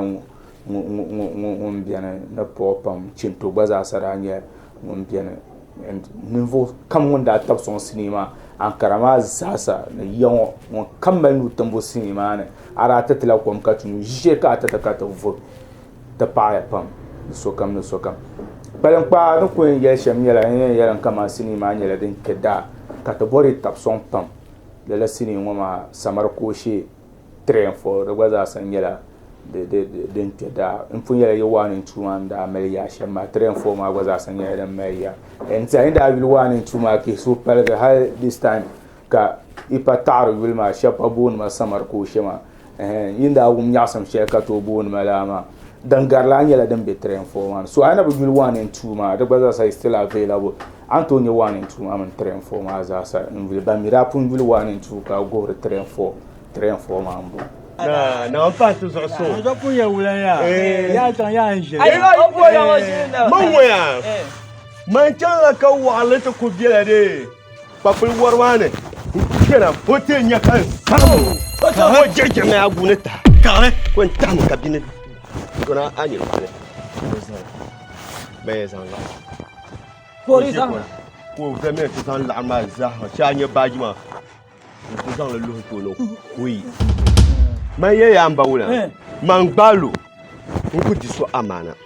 Speaker 1: ŋun beni ni puɣi pam Chinto gba zaa sa daa nyɛla ŋun beni ninvuɣu kam ŋun daa tabi sɔŋ sinii maa Ankara maa zaasa ni ya ŋɔ ŋun kam mali nuu timbu sinii maa ni a daa ti tila kom ka ti nyu ʒiishee ka a ti ti ka ti vuhi ti paɣaya pam ni sokam ni sokam kpaliŋkpaa ni ku yɛn yɛli shɛm nyɛla n yɛn yɛli kamani sinii maa nyɛla din kpɛ daa ka ti bɔri tabi sɔŋ pam lala sinii ŋɔ maa samari kooshee 3 and 4 di gba zaa sa nyɛla din kpɛ daa n pun yɛla yi 1 and 2 maa n daa mali yaa shɛm maa 3 and 4 maa gba zaa sa nyɛla din mali yaa n tiɛha n daa yuli 1 and 2 maa ka so paligi hali this time ka yi pa taɣari yuli maa shɛba pa booni ma samari kooshɛ maa yin daa wum nyaɣasim shɛli ka tooi booni ma laa maa din gari laa nyɛla din bɛ 3 and 4 maa ni so a yi na bi yuli 1 and 2 maa di gba zaa sa is still available a ni tooi nyɛ 1 and 2 maa mini 3 and 4 maa zaa sa n yuli ban mi daa pun yuli 1 and 2 ka guhiri 3 and 4 3 and 4 maa n bɔŋɔ.
Speaker 2: Na na n pahi ti zuɣu so.
Speaker 9: N pun yɛ wula yaa. Yaa chaŋ yaa n ʒe.
Speaker 2: Man ŋɔya. Man chaŋla ka waɣili ti ku bela dee. Kpakpuli wari maa ni. chɛna o ti nya ka n saɣim ka o jiɣijiɣi mi a guuni tahi kaɣili ko n tahimi ka bini gona a nyini kuli bɛn yɛn zaŋ laɣim
Speaker 7: Kori zaŋ
Speaker 2: ka o vɛmi ti zaŋ laɣim maa zaa shee a nyɛ baaji maa n ti zaŋli luhi tooni kuyi man yɛ yaa n ba wula man gbaalo n ku di so amaana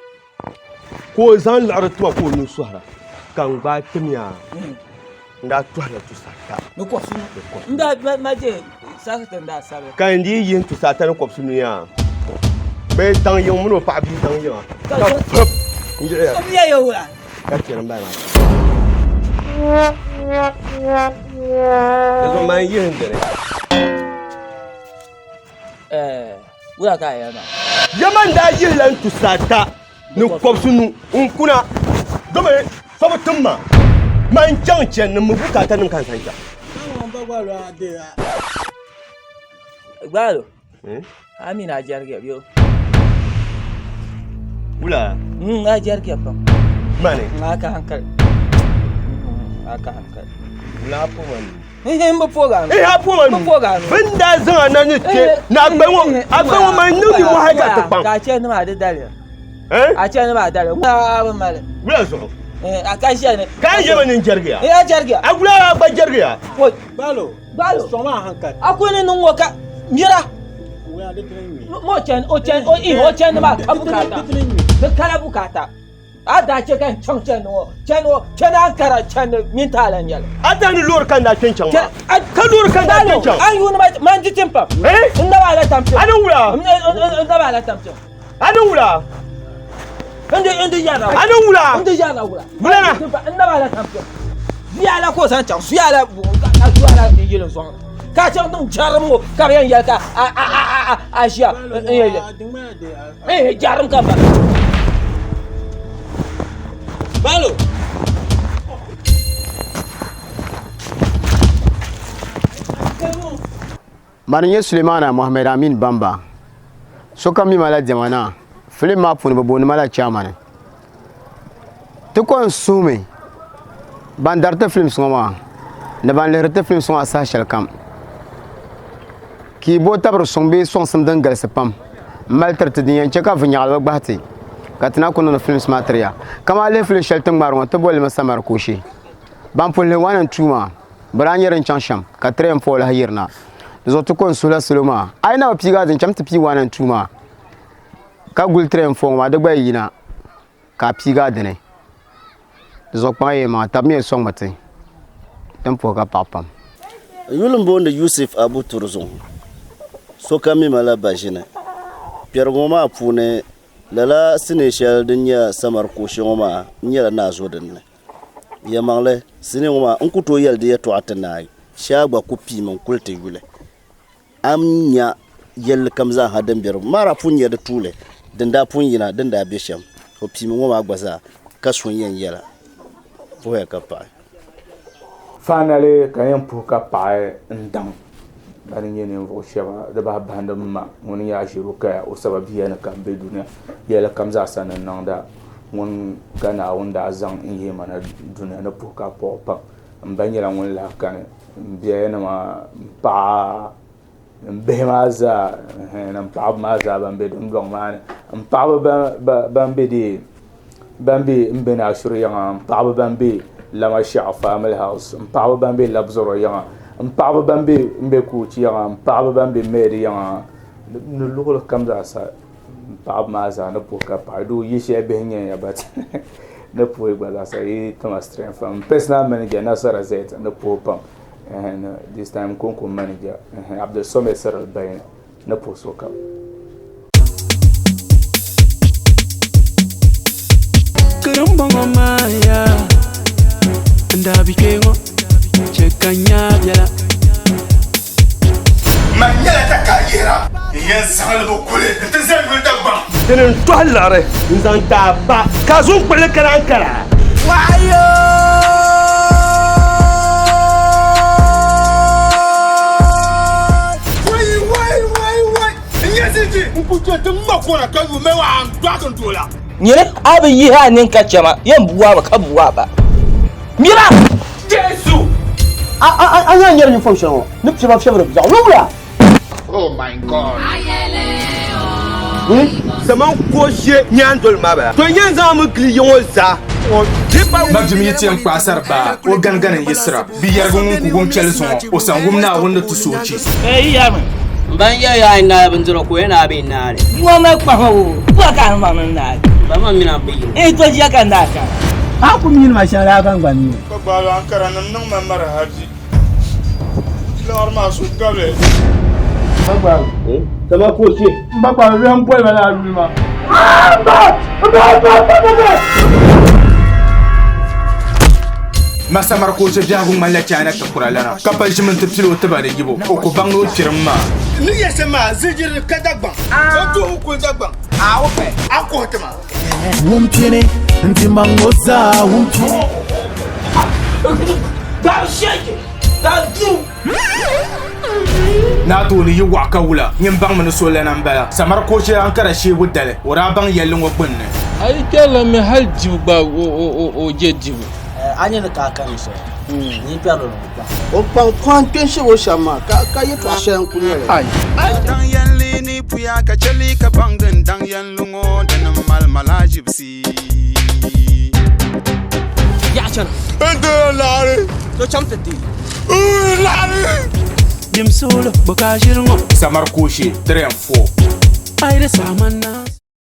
Speaker 2: ka o zaŋ liɣiri tima ka o nuu sɔhira ka n gbaai timiya n daa tɔhila tusaata
Speaker 7: ni kɔbisinu n daa ma je sakiti n daa sabi
Speaker 2: ka n dii yihi tusaata ni kɔbisinu yaa bee daŋ yiŋ mini o paɣa bia daŋ yiŋa ka pip n yiɣiya
Speaker 7: n yɛ yɛ wula
Speaker 2: ka chɛri n bala maa di zuɣu man yihi n dini
Speaker 7: Wula ka a yɛli maa?
Speaker 2: Ya man daa yihila n tusaata ni kɔbisinu n-kuna domi so bi tim ma man chaŋ chani ni m mi bukaatanim ka n zaŋ chaŋ.
Speaker 7: Gbaalo, a mini a jɛrigiya bɛ o.
Speaker 2: Wula?
Speaker 7: A jɛrigiya pam.
Speaker 2: Mani?
Speaker 7: A ka hankali. A ka hankali.
Speaker 2: Wula a po ma nuu?
Speaker 7: N bi poog a nuu.
Speaker 2: Eh, a po ma nuu.
Speaker 7: N bi poog a nuu.
Speaker 2: Bin daa zaŋ a na ni kpe ni a gba ŋɔ a gba ŋɔ man niŋ nimmohi ka ti kpaŋ.
Speaker 7: Ka a chani maa di daliya.
Speaker 2: Eh?
Speaker 7: A chani maa daliya. A bi mali.
Speaker 2: Wula zuɣu?
Speaker 7: A ka ʒiya ni.
Speaker 2: Ka a yɛma ni n jɛrigiya?
Speaker 7: Eh, a jɛrigiya.
Speaker 2: A wula a gba jɛrigiya?
Speaker 7: Gbalo.
Speaker 9: Gbalo. Sɔŋ maa hankali.
Speaker 7: A kuli ni niŋ ŋɔ ka mira. Mo chani o chani o i o chani maa ka bukaata. Di kala bukaata. A daa chɛ ka n chaŋ chandi ŋɔ chandi ŋɔ chani Ankara chandi mini taala n-nyɛ li.
Speaker 2: A daa ni loori ka n daa kpe n-chaŋ maa. Ka loori ka n daa kpe n-chaŋ.
Speaker 7: A yuuni ma man di tim pam. N naba ala tampiŋ.
Speaker 2: A ni wula?
Speaker 7: N naba ala tampiŋ.
Speaker 2: A ni wula?
Speaker 7: N di n di yɛrila
Speaker 2: wula. A ni wula?
Speaker 7: N di yɛrila wula.
Speaker 2: Wula na.
Speaker 7: N naba ala tampiŋ. Zuya ala ka o zaŋ chaŋ zuya ala ka zuya ala yili n zɔŋ ka chaŋ niŋ jarim ŋɔ ka bɛ yɛn yɛli ka a a a a ʒiya n yɛn yɛli jarim ka bala. Balo.
Speaker 16: Mani n-nyɛ Sulemana Mohammed Amin Bamba. Sokam mi ma la diɛma naa. Filim maa puuni bɛ booni ma la chaamani. Ti ko n-suhimi ban dari ti films ŋɔ maa ni ban lihiri ti films ŋɔ maa saha shɛli kam ka yi bo tabiri suŋ bee sɔŋsim din galisi pam m-mali tiri ti din yɛn che ka vinnyaɣili bi gbahi ti ka ti na ku niŋdi films maa tiri ya. Kamani lihi filim shɛli ti ni ŋmaari ŋɔ ti boli li mi Samari Kooshee. Ban pun lihi 1 and 2 maa bɛ daa nyɛ din chaŋ shɛm ka 3 and 4 lahi yirina. Di zuɣu ti ko n-suhila salo maa a yi na bi piigi a dini cham ti pii 1 and 2 maa ka guli 3 and 4 ŋɔ maa di gba yi yina ka a piigi a dini. Di zuɣu kpaŋ ya yimaŋa tabimiya sɔŋmi ti din puhi ka paɣa pam.
Speaker 17: N yuli m-booni Yusuf Abu Turzun. Sokam mi ma la Baʒini. Kpɛrigu ŋɔ maa puuni lala sinii shɛli din nyɛ Samari Kuɣushi ŋɔ maa n-nyɛla Naazo din ni. Yɛlimaŋli, sinii ŋɔ maa n ku tooi yɛli di yɛtɔɣa ti naai, shee a gba ku piimi n-kuli ti yuli. A ni nya yɛlli kam zaa ha din be di mara pun nyɛ di tuuli din daa pun yina din daa be shɛm. O piimi ŋɔ maa gba zaa ka so n-yɛn yɛla. Puhiya ka paɣi.
Speaker 1: Finally ka yɛn puhi ka paɣi n daŋ bani nyɛ ninvuɣu shɛba di bahi bahindi m ma ŋuni nyɛ Aʒiru kaya o sababiya ni ka m be dunia yɛli kam zaasa ni niŋda ŋun ka Naawuni daa zaŋ n yihi ma na dunia ni puhi ka paɣi pam m ba nyɛla ŋun lahi kani m biɛyanima m paɣa m bihi maa zaa ni m paɣaba maa zaa ban be dundɔŋ maa ni m paɣaba ban be dee ban be m be Naashuri yiŋa m paɣaba ban be Lamashaɣu family house m paɣaba ban be Labzɔro yiŋa m paɣaba ban be m be Koochi yiŋa m paɣaba ban be Mɛdi yiŋa ni luɣili kam zaa sa m paɣaba maa zaa ni puhi ka paɣi doo yi shɛli bihi nyɛ ya but ni puhi gba zaa sa yi tima strength pam personal manager Nasara Z ni puhi pam this time konko manager Abdul Somɛ Cyril Bayini ni puhi sokam.
Speaker 6: Karimbɔŋɔ maa yaa n daa bi kpe ŋɔ chɛ ka n nya biɛla.
Speaker 4: Man nyɛla takayihira n yɛn zaŋ li bi kuli nti zali yuli Dagbaŋ.
Speaker 2: Dini n-tɔhi liɣiri n-zaŋ ti a ba ka a zo n-kpuɣi li kana Ankara.
Speaker 14: Wayo!
Speaker 4: Wai wai wai wai n nyɛ ziliji n ku kpe ti ŋma kona ka yu mɛ waa n dɔɣi n doola.
Speaker 7: Nyini a bi yihi a nini ka chɛ ma, yɛn bua ba ka bua ba. Mira!
Speaker 4: Jesu!
Speaker 16: A nya n-nyɛri uniform shɛli ŋɔ ni piɛba fiɛbiri biɛɣu wula?
Speaker 4: Oh my God.
Speaker 2: Zaman ko she nyaandoli maa bala. To n-yɛn zaŋ mi gili ya ŋɔ zaa.
Speaker 1: Mabjim yi ti yɛn kpaai sari baa, o ganigani n-yiɣisira. Bi yɛrigi ŋun ku wum chɛli zuŋɔ, o san wum Naawuni ni ti so o chi.
Speaker 11: N ba n-yɛli ya a yi naai bindira ka o yɛn a bee n-naai li.
Speaker 8: Ŋɔ mali kpahima o bɔri ka a ni maŋ ni naai.
Speaker 11: M ba maa mini a bi yim.
Speaker 8: N yi to ʒiya ka n daa kana.
Speaker 9: A ku mi nima shɛŋa laa ka n gba mi.
Speaker 1: Ka gbaali Ankara nim niŋ ma marahaji. Liɣiri maa so gabi.
Speaker 2: Sama ko she.
Speaker 1: M ba gbaali bɛ n boli ma laa yuli maa. Masa Markoche biɛhigu ŋmanila China tikura lana, ka pali ʒimi nti pili o tiba ni yibu, o ku baŋ ni o kpirim maa.
Speaker 4: Ni yɛli shɛm maa, zilijirili ka Dagbaŋ. O tuhi kuli Dagbaŋ. A o pɛ, a kuhi ti ma.
Speaker 6: Wum pini n-ti maŋ ŋɔ zaa wum pini.
Speaker 1: Naa tooni yi waɣa ka wula, nyin baŋmi ni so lana m-bala. Samari Koche Ankara sheebu dali, o daa baŋ yɛlli ŋɔ gbunni.
Speaker 10: A yi kpɛrila mi hali dibu gba o je dibu.
Speaker 11: A nya ni ka a kani shɛli, nyin kpɛrili ni o kpaŋ.
Speaker 12: O kpaŋ kɔhi n-kpe n-shɛb o shɛm maa, ka yɛtɔɣ shɛli n-kul nyɛ li.
Speaker 13: Daŋ yɛnli ni puya ka chɛ li ka baŋ din daŋ yɛnli ŋɔ dini m-mali malaʒibisi.
Speaker 7: Yaɣa chana.
Speaker 4: N diri laɣiri.
Speaker 7: To chaŋ ti deei.
Speaker 4: N laɣiri.
Speaker 6: Dim suuli bɔ ka a ʒiri ŋɔ.
Speaker 1: Samari Kooshe 3 and 4.
Speaker 6: A yi di saɣim a na.